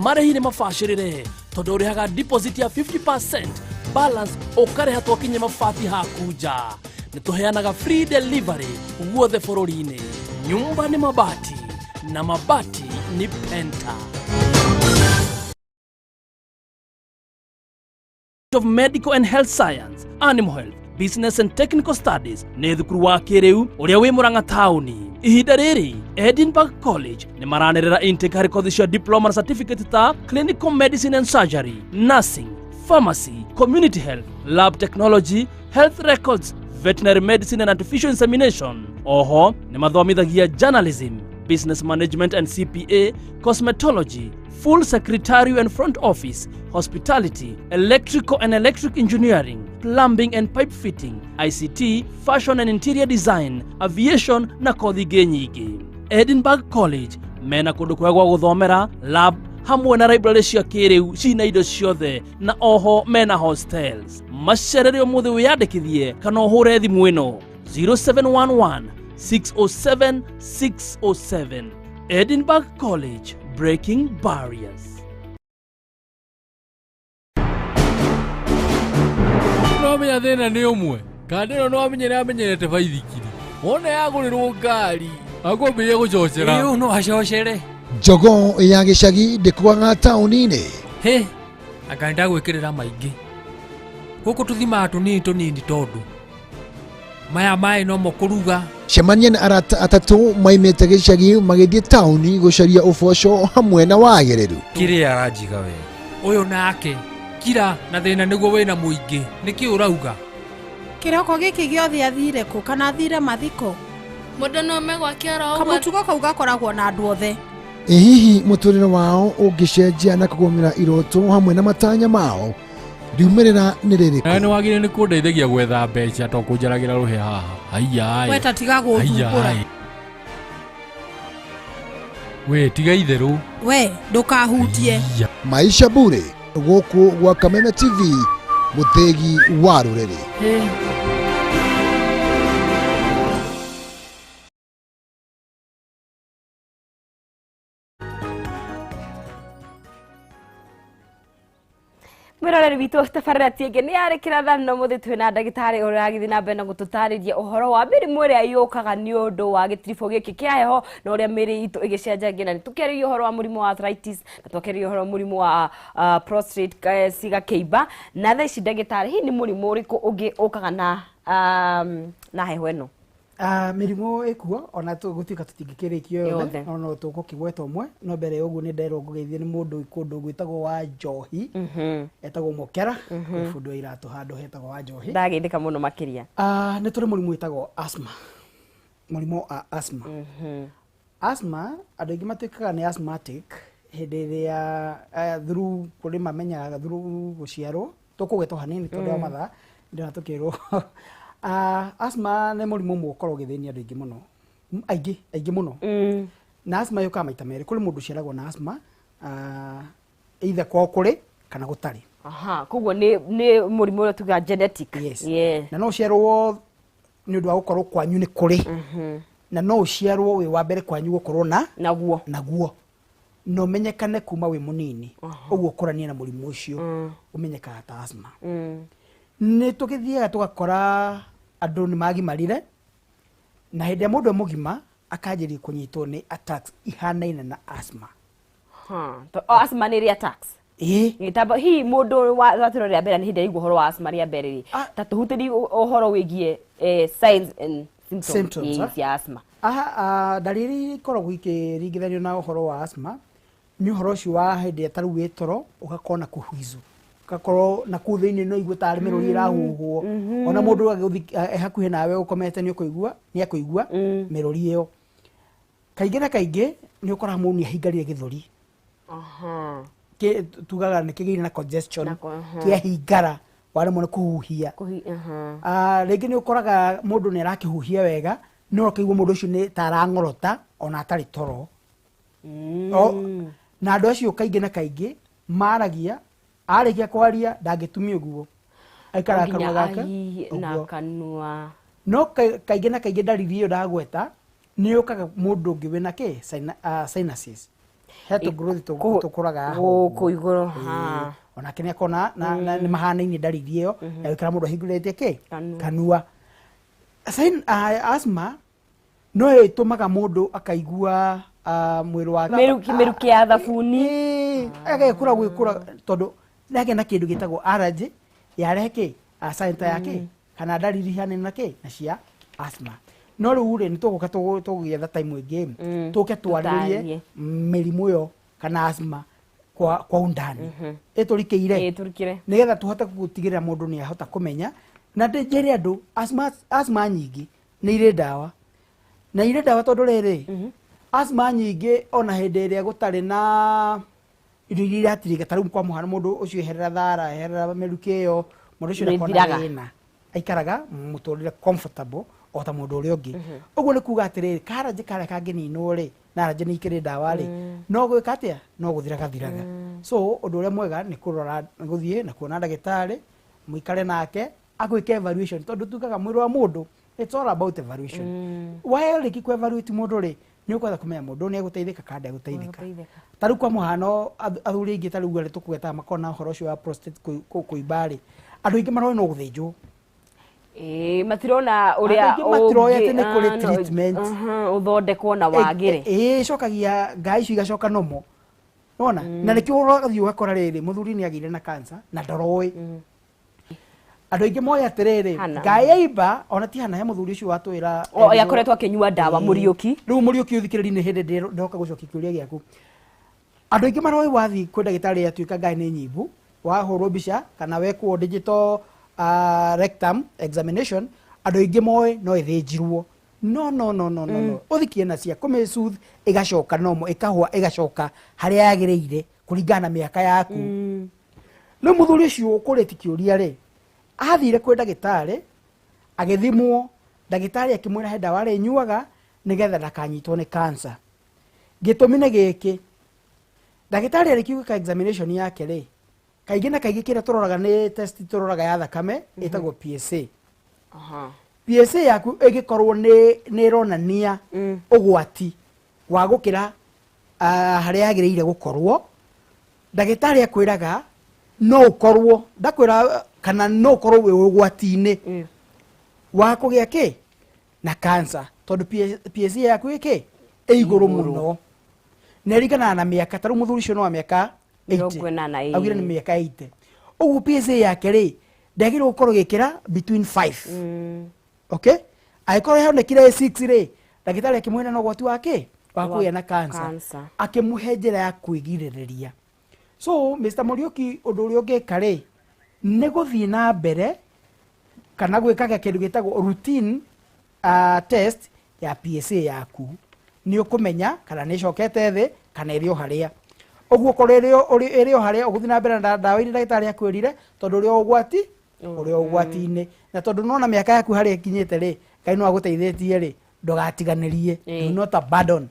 Marĩhi nĩ mabacĩrĩre tondũ ũrĩhaga deposit ya 50%, balance ũkarĩha twakinyia mabati haku nja. Nĩ tũheanaga free delivery guothe bũrũri-inĩ. Nyumba ni mabati na mabati ni Penta. Of Medical and Health Science, Animal Health, Business and Technical Studies nĩ thukuru wa kĩrĩu ũrĩa wĩ Murang'a taũni. Ihinda rĩrĩ Edinburgh College nĩ maranĩrĩra intake harĩ kothi cia diploma na certificate ta Clinical Medicine and Surgery, Nursing, Pharmacy, Community Health, Lab Technology, Health Records, Veterinary Medicine and Artificial Insemination. Oho nĩ mathomithagia Journalism, Business Management and CPA, Cosmetology, Full Secretarial and Front Office, Hospitality, Electrical and Electric Engineering, Plumbing and Pipe Fitting, ICT, Fashion and Interior Design, Aviation na kothi ingĩ nyingĩ. Edinburgh College mena kũndũ kwega gwa gũthomera, lab hamwe na library cia kĩrĩu cina indo ciothe, na oho mena hostels. Macerere ũmũthĩ wĩyandĩkithie kana ũhũre thimũ ĩno 0711 607 607. Edinburgh College, breaking barriers. No menya thĩna nĩ ũmwe kanda ĩno no amenye nĩ amenyerete baithikiri, wona yagũrĩrwo ngari akwambĩrĩria gũcocera. Ĩũ no acocere. Jogoo ya gĩcagi ndĩkuaga taũni-inĩ. Hĩ, anga ndagwĩkĩrĩra maingĩ gũkũ tũthimaga tũnini tũnini tondũ maya maĩ nomo kũruga. Cemania na arata atatũ maimĩte gĩcagi magĩthiĩ taũni gũcaria ũboco hamwe na wagĩrĩru. Kĩrĩa aranjiga we. Ũyũ nake kira na thĩna nĩguo wĩna mũingĩ, nĩkĩ ũrauga? Kĩroko gĩkĩ gĩothe athire kũ kana athire mathiko? Mũndũ no ome gwake oro ũguo. Kamũtugo kau gakoragwo na andũ othe. Ĩ hihi mũtũrĩre wao ũngĩcenjia na kũgũmĩra iroto hamwe na matanya mao, riumĩrĩra nĩ rĩrĩkũ? Nawe nĩ wagĩrĩire nĩ kũndeithagia gwetha mbeca to kũnjaragĩra rũhĩa haha. Haiya. We ta tiga gũthumbũra. We tiga itherũ. We ndũkahutie. Maisha Bure gũkũ gwa Kameme TV, mũthĩgi wa rũrĩrĩ. Mwiroreri witũ, tabarĩra ti ĩngĩ nĩ yarĩ kĩrathano. Mũthĩ twĩna ndagĩtarĩ ũrĩa ũragĩthiĩ na mbere na gũtũtarĩria ũhoro wa mĩrimũ ĩrĩa yũkaga nĩ ũndũ wa gĩtiribũ gĩkĩ kĩa heho na ũrĩa mĩrĩ itũ ĩgĩcenjagia, na nĩ tũkĩarĩria ũhoro wa mũrimũ wa arthritis na twakĩarĩria ũhoro wa mũrimũ wa prostate cigakĩimba. Na thaa ici, ndagĩtarĩ, hihi nĩ mũrimũ ũrĩkũ ũngĩ ũkaga na heho ĩno? Mĩrimũ ĩkuo ona gũtuĩka tũtingĩkĩrĩkio yothe, Yothe. no tũgũkĩgweta ũmwe. No mbere ya ũguo nĩ nderwo ngũgeithie nĩ mũndũ kũndũ gwĩtagwo wa Njohi, etagwo Mũkera, kwĩ bundi wa iratũ handũ hetagwo wa Njohi. Ndageithĩka mũno makĩria. Nĩ tũrĩ mũrimũ wĩtagwo asthma, mũrimũ wa asthma. Asthma, andũ aingĩ matuĩkaga nĩ asthmatic hĩndĩ ĩrĩa through kũrĩ mamenyaga through gũciarwo. Tũkũgwetwo hanini tondũ wa mathaa, ndĩrona tũkĩrwo. Asthma nĩ mũrimũ ũmwe ũkoragwo ũgĩthĩnia andũ aingĩ mũno, aingĩ aingĩ mũno. Na asthma yũkaga maita merĩ. Kũrĩ mũndũ ũciaragwo na asthma, either kwao kũrĩ kana gũtarĩ. Aha, koguo nĩ mũrimũ ũrĩa tugaga genetic. Yes. Yeah. Na no ũciarwo nĩ ũndũ wa gũkorwo kwanyu nĩ kũrĩ, na no ũciarwo wĩ wa mbere kwanyu gũkorwo na naguo, naguo na ũmenyekane kuma wĩ mũnini. Ũguo ũkũranie na mũrimũ ũcio ũmenyekaga ta asthma. Nĩ tũgĩthiaga tũgakora andũ nĩ magimarire, na hĩndĩ ĩrĩa mũndũ e mũgima akanjĩrĩria kũnyitwo nĩ attacks ihanaine na asthma. Oh, asthma nĩ ĩrĩ attacks? Ĩĩ. Gĩtamba hihi mũndũ watũra rĩa mbere nĩ hĩndĩ aigua ũhoro wa asthma rĩa mbere rĩ, ta tũhutĩrie ũhoro wĩgiĩ signs and symptoms, Symptoms, cia asthma. Aha, ndariri ikoragwo ikĩringithanio na ũhoro wa asthma nĩ ũhoro ũcio wa hĩndĩ ĩrĩa ta rĩu wĩ toro ũgakorwo na kũhwizu, ũgakorwo na kũu thĩinĩ no igue tarĩ mĩrũri ĩrahuhwo. Ona mũndũ agĩgũthi e hakuhĩ nawe ũkomete nĩ ũkũigua, nĩ akũigua mĩrũri ĩyo. Kaingĩ na kaingĩ nĩ ũkoraga mũndũ nĩ ahingarire gĩthũri. Tugaga nĩ kĩgĩire na congestion. Kĩahingara waremwo nĩ kũhuhia. Rĩngĩ nĩ ũkoraga mũndũ nĩ arakĩhuhia wega no ũkaigua mũndũ ũcio nĩ ta arang'orota ona atarĩ toro. Na andũ acio kaingĩ na kaingĩ maragia, arĩkia kwaria ndangĩtumia ũguo, aikaraga nginya kanua gake ahihie na ũguo. Kanua. No kaingĩ na kaingĩ ndariri ĩyo ndagweta nĩ yũkaga mũndũ ũngĩ wĩna kĩ sinuses, he tũngũrũthi tũkũraga haha gũkũ ũguo. Igũrũ. Ĩĩ. Onake nĩ akona na nĩ mahanaine ndariri ĩyo ya gũikara mũndũ ahingũrĩte kĩ Kanua. Kanua. Asthma no ĩtũmaga mũndũ akaigua mwĩrĩ wake Mĩrukĩ ya thabuni. Ĩĩ, agekũra gwĩkũra tondũ nĩagĩa na kĩndũ gĩtagwo allergy yarehe kĩ center ya kĩ kana ndariri ihanaine na kĩ na cia asthma. No rĩu rĩ, nĩ tũgũka tũgĩetha time ĩngĩ tũke twarĩrĩrie Tũtarĩrie. mĩrimũ ĩyo kana asthma kwa undani, ĩtũrikĩire. Ĩĩ, tũrikĩre. Nĩgetha tũhote gũtigĩrĩra mũndũ nĩ ahota kũmenya. Na njĩre andũ asthma nyingĩ nĩ irĩ ndawa, na irĩ ndawa tondũ rĩrĩ, asthma nyingĩ ona hĩndĩ ĩrĩa gũtarĩ na indo iria iratirĩka, ta rĩu kwa mũhano mũndũ ũcio eherera thara, eherera mĩrukĩ ĩyo, mũndũ ũcio ndakoragwo na Nĩthiraga. Thĩna, aikaraga mũtũrĩre comfortable o ta mũndũ ũrĩa ũngĩ. Ũguo nĩ kuga atĩrĩrĩ, karajĩ karĩa kangĩninwo rĩ, na allergy nĩ ikĩrĩ ndawa rĩ, no gwĩka atĩa, no gũthira gathiraga. So ũndũ ũrĩa mwega nĩ kũrora, gũthiĩ na kuona ndagĩtarĩ, mũikare nake agwĩke evaluation, tondũ tugaga mwĩrĩ wa mũndũ, it's all about evaluation. Warĩki ku evaluate mũndũ rĩ, nĩ ũkwenda kũmenya mũndũ nĩ egũteithĩka kana ndegũteithĩka. Ta rĩu kwa mũhano athuri aingĩ ta rĩu arĩa tũkũgwetaga makona ũhoro ũcio wa prostate kũimba rĩ, andũ aingĩ maroĩ no gũthĩnjwo. Ĩĩ, matirona ũrĩa Andũ aingĩ matiroĩ atĩ nĩ kũrĩ treatment. Ũthondekwo na wagĩre. Ĩĩ, ĩcokagia ngai icio igacoka nomo wona, na nĩkĩo ũrathiĩ ũgakora rĩrĩ mũthuri nĩ agĩire na cancer na ndoroĩ. Andũ aingĩ moĩ atĩrĩrĩ, Hana. ngai yaimba ona ti hana he mũthuri ũcio watwĩra. O, yakoretwo akĩnyua ndawa. Ĩĩ. Mũriũki. Rĩu Mũriũki, ũthikĩrĩri nĩ hĩndĩ ndĩroka gũcokia kĩũria gĩaku. Andũ aingĩ maroĩ wathiĩ kwĩ ndagĩtarĩ atuĩka ngai nĩ nyimbu, wahũrwo mbica kana wekwo digital rectum examination, andũ aingĩ moĩ no ĩthĩnjirwo. No, no, no, no, no, no, ũthikie na cia kũmĩsoothe, ĩgacoka nomo, ĩkahũa, ĩgacoka harĩa yagĩrĩire kũringana na mĩaka yaku. Rĩu mũthuri ũcio ũkũrĩti kĩũria rĩ, athire kwĩ ndagĩtarĩ agĩthimwo, ndagĩtarĩ akĩmwĩra he ndawa arĩnyuaga nĩgetha ndakanyitwo nĩ cancer. Gĩtũmi nĩ gĩkĩ, ndagĩtarĩ arĩkia gwĩka examination yake rĩ, kaingĩ na kaingĩ kĩrĩa tũroraga nĩ test tũroraga ya thakame ĩtagwo PSA. PSA yaku ĩngĩkorwo nĩ ĩronania ũgwati wa gũkĩra harĩa yagĩrĩire gũkorwo, ndagĩtarĩ akwĩraga no ũkorwo, ndakwĩra kana no ũkorwo wĩ ũgwati-inĩ wa kũgĩa kĩ na cancer, tondũ PSA yaku ĩkĩ ĩ igũrũ mũno na ĩringanaga na mĩaka. Ta rĩu mũthuri ũcio nĩ wa mĩaka 80. 80, ĩĩ. Augire nĩ mĩaka 80 ũguo PSA yake rĩ, ndagĩrĩirwo gũkorwo ĩgĩkĩra between 5. Okay, angĩkorwo yonekire 6 rĩ, ndagĩtarĩ akĩmwĩra na ũgwati wa kĩ wa kũgĩa na cancer. Cancer. Akĩmũhe njĩra ya kwĩgirĩrĩria. So Mr Mũriũki, ũndũ ũrĩa ũngĩka rĩ, nĩ gũthiĩ na mbere kana gwĩkaga kĩndũ gĩtagwo routine test ya PSA yaku, nĩ ũkũmenya kana nĩ ĩcokete thĩ kana ĩrĩ o harĩa ũguo. Korwo ĩrĩ o harĩa, ũgũthiĩ na mbere na ndawa iria ndagĩtarĩ akwĩrire, tondũ ũrĩ o ũgwati, ũrĩ o ũgwati-inĩ, na tondũ nona mĩaka yaku harĩa ĩkinyĩte rĩ, Ngai no agũteithĩtie rĩ, ndũgatiganĩrie. Do not abandon.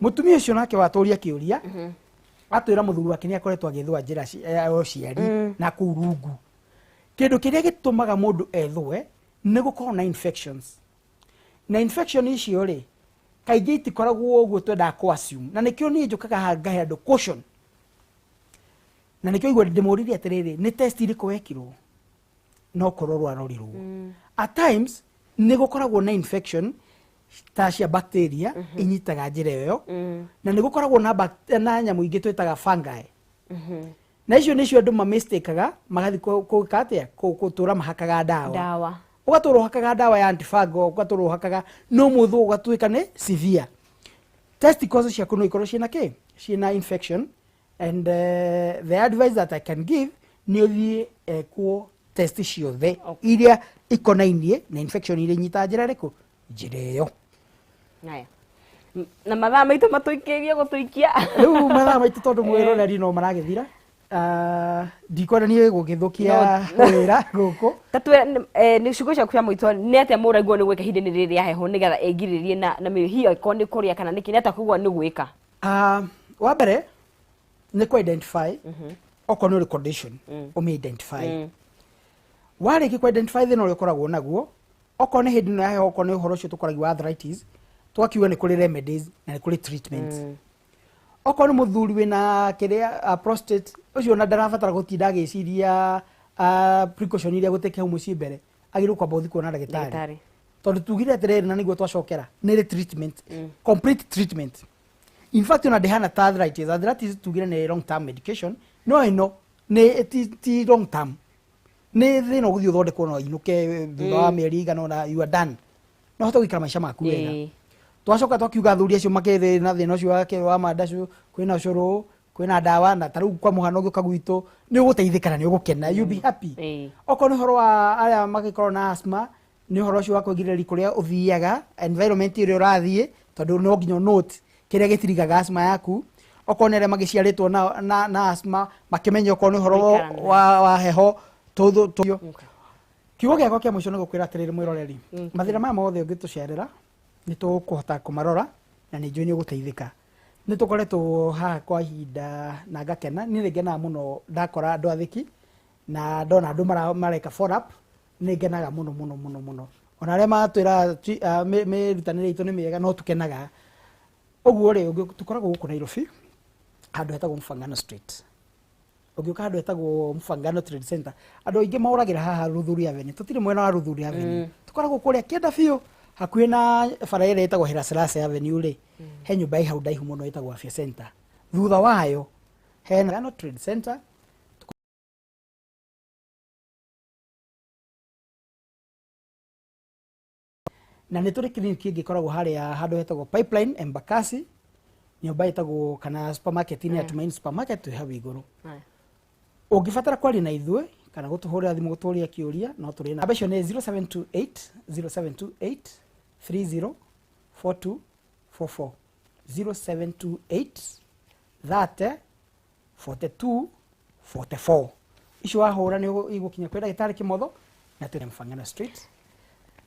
Mũtumia ũcio nake watũria kĩũria atwĩra mũthuri wake nĩ akoretwo agĩthũa njĩra ya ũciari na kũu rungu. Kĩndũ kĩrĩa gĩtũmaga mũndũ ethũe nĩ gũkorwo na infections, na infection icio rĩ, kaingĩ itikoragwo ũguo twendaga kũ assume, na nĩkĩo niĩ njũkaga haha ngahe andũ caution, na nĩkĩo igua ndĩmũririe atĩrĩrĩ, nĩ test irĩkũ wekirwo? No kũrorwo arorirwo. At times nĩ gũkoragwo na infection ta cia bacteria inyitaga njĩra ĩyo, na nĩ gũkoragwo na nyamũ ingĩ twĩtaga fungi, na icio nĩcio andũ mamistakaga magathiĩ gwĩka atĩa, gũtũra mahakaga ndawa. Ndawa. Ũgatũra ũhakaga ndawa ya antifungal, ũgatũra ũhakaga, no mũthũ ũgatuĩka nĩ severe. Testicles ciaku no ikorwo ciĩna kĩ, ciĩna infection, and the advice that I can give nĩ ũthiĩ ekwo test ciothe iria ikonainie na infection iria inyitaga njĩra ĩrĩkũ, njĩra ĩyo. Haya. Na mathaa maitũ matũikĩrie gũtũikia. Rĩu mathaa maitũ tondũ mwĩroreri no maragĩthira, ndikwenda niĩ gũgĩthũkia wĩra gũkũ. Ta twĩre nĩ ciugo ciaku cia mũico, nĩ atĩa mũraigua nĩ gwĩka ihinda-inĩ rĩrĩ rĩa heho nĩgetha ĩgirĩrĩrie na mĩhio, ĩkorwo nĩ kũrĩa kana nĩkĩ, nĩ atĩa kũigua nĩ gwĩka? Wa mbere nĩ kũ identify okorwo nĩ ũrĩ condition, ũmĩ identify. Warĩkia kũ identify thĩna ũrĩa ũkoragwo naguo, okorwo nĩ hĩndĩ ĩno ya heho, okorwo nĩ ũhoro ũcio tũkoragia wa arthritis, twakiuga nĩ kũrĩ remedies na nĩ kũrĩ treatments. Okorwo nĩ mũthuri wĩna kĩrĩa prostate, ũcio ona ndarabatara gũtinda agĩciria precaution iria gũteke hau mũciĩ mbere, agĩrĩirwo kwamba gũthiĩ kuona ndagĩtarĩ. Ndagĩtarĩ. Tondũ tugire atĩrĩrĩ, na nĩguo twacokera, nĩ ĩrĩ treatment, complete treatment. In fact, ona ndĩhana ta arthritis. Arthritis tugire nĩ long term medication, no ĩno nĩ ti long term, nĩ thĩna ũgũthiĩ ũthondekwo na ũinũke thutha wa mĩeri igana ũna, you are done, no hote gũikara maica maku wega. Twacoka twakiuga athuri acio makĩrĩ na thĩna ũcio wake wa mandacu, kwĩna ũcũrũ, kwĩna ndawa, na ta rĩu kwa mũhano ũngĩũka gwitũ nĩ ũgũteithĩka na nĩ ũgũkena, you be happy. Okorwo nĩ ũhoro wa arĩa magĩkorwo na asthma, nĩ ũhoro ũcio wa kwĩgirĩrĩria kũrĩa ũthiaga, environment ĩrĩa ũrathiĩ, tondũ no nginya note kĩrĩa gĩtirigaga asthma yaku. Okorwo nĩ arĩa magĩciarĩtwo na asthma, makĩmenya okorwo nĩ ũhoro Gũikara wa heho kiugo gĩakwa kĩa mũico nĩ gũkwĩra atĩrĩrĩ, mwĩroreri, mathĩna maya mothe ũngĩtũcerera nĩ tũkũhota kũmarora na nĩ njũĩ nĩ ũgũteithĩka. Nĩ tũkoretwo haha kwa ihinda na ngakena. Niĩ nĩ ngenaga mũno ndakora andũ athĩki na ndona andũ mareka follow up, nĩ ngenaga mũno mũno mũno mũno. Ona arĩa matwĩra mĩrutanĩre itũ nĩ mĩega, no tũkenaga ũguo rĩ. Tũkoragwo gũkũ Nairobi handũ hetagwo Mfangano Street. Ũngĩũka handũ hetagwo Mfangano Trade Center, andũ aingĩ moragĩra haha Luthuli Avenue. Tũtirĩ mwena wa Luthuli Avenue, tũkoragwo kũrĩa kĩenda biũ, hakuhĩ na bara ĩrĩa ĩtagwo Haile Selassie Avenue rĩ, he nyũmba ĩ hau ndaihu mũno ĩtagwo Afya Center. Thutha wayo hena Mfangano Trade Center. Na nĩ tũrĩ kiriniki ĩngĩ ĩkoragwo harĩa handũ hetagwo Pipeline, Embakasi, nyũmba ĩtagwo kana supermarket-inĩ ya Tumaini Supermarket, twĩ hau igũrũ. Ũngĩbatara kwaria na ithuĩ kana gũtũhũrĩra thimũ gũtũria kĩũria, no tũrĩ namba icio, nĩ 0728 0728 30 42 44, 0728 30 42 44. Icio wahũra nĩ igũkinya kwĩ ndagĩtarĩ Kĩmotho, na twĩna Mfangano Street.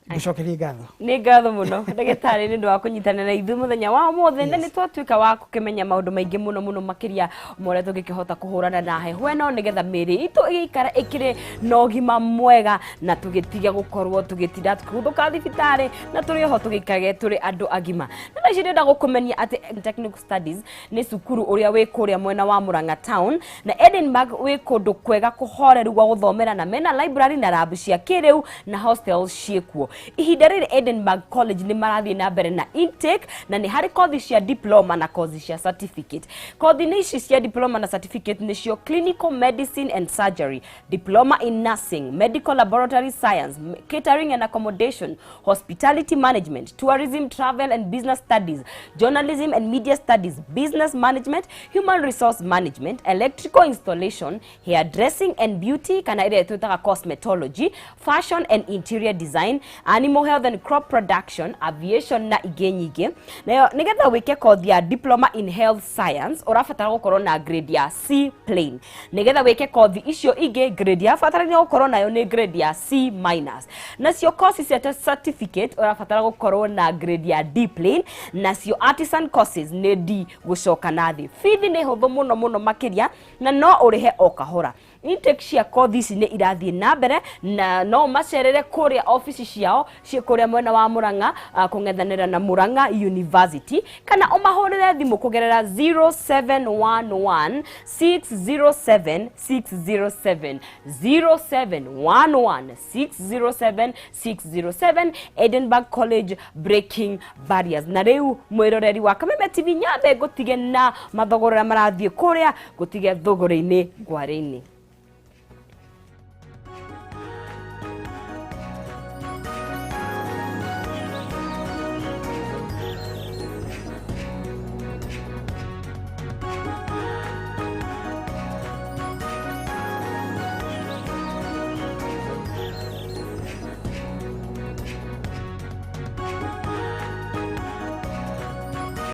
Ngũcokerie ngatho. Nĩ ngatho mũno, ndagĩtarĩ, nĩ ũndũ wa kũnyitanĩra na ithuĩ mũthenya wa ũmũthĩ, na nĩ twatuĩka wa gũkĩmenya maũndũ maingĩ mũno mũno makĩria ma ũrĩa tũngĩkĩhota kũhũrana na heho ĩno nĩgetha mĩĩrĩ itũ ĩgĩikare ĩkĩrĩ na ũgima mwega, na tũgĩtige gũkorwo tũgĩtinda tũkĩguthũka thibitarĩ, na tũrĩ oho tũgĩikarage tũrĩ andũ agima. Na thaa ici ndĩrenda gũkũmenia atĩ Technical Studies nĩ cukuru ũrĩa wĩ kũrĩa mwena wa Murang'a Town, na Edinburgh wĩ kũndũ kwega kũhoreru gwa gũthomera, na mena library na lab cia kĩrĩu na hostel ciĩkuo. Ihinda rĩrĩ Edinburgh College nĩ marathiĩ na mbere na intake, na nĩ harĩ kothi cia diploma na kothi cia certificate. Kothi-inĩ ici cia diploma na certificate nĩcio clinical medicine and surgery, diploma in nursing, medical laboratory science, catering and accommodation, hospitality management, tourism, travel and business studies, journalism and media studies, business management, human resource management, electrical installation, hairdressing and beauty kana ĩrĩa twĩtaga cosmetology, fashion and interior design, animal health and crop production, aviation na ingĩ nyingĩ. Nayo nĩgetha wĩke kothi ya diploma in health science, ũrabatara gũkorwo na grade ya C plain. Nĩgetha wĩke kothi icio ingĩ, grade ya batarania gũkorwo nayo nĩ grade ya C minus. Nacio courses cia certificate, ũrabatara gũkorwo na grade ya D plain, nacio artisan courses nĩ D gũcoka na thĩ. Bithi nĩ hũthũ mũno mũno makĩria, na no ũrĩhe o kahora. Intake cia kothi ici nĩ irathiĩ na mbere, na no macerere kũrĩa ofici ciao ciĩ kũrĩa mwena wa Murang'a, kũng'ethanĩra na Murang'a University, kana ũmahũrĩre thimũ kũgerera 0711 607 607, 0711 607 607. Edinburgh College, breaking barriers. Na rĩu, mwĩroreri wa Kameme TV, nyambe ngũtige na mathogora marathiĩ kũrĩa, ngũtige thũgũrĩ-inĩ ngwarĩ-inĩ.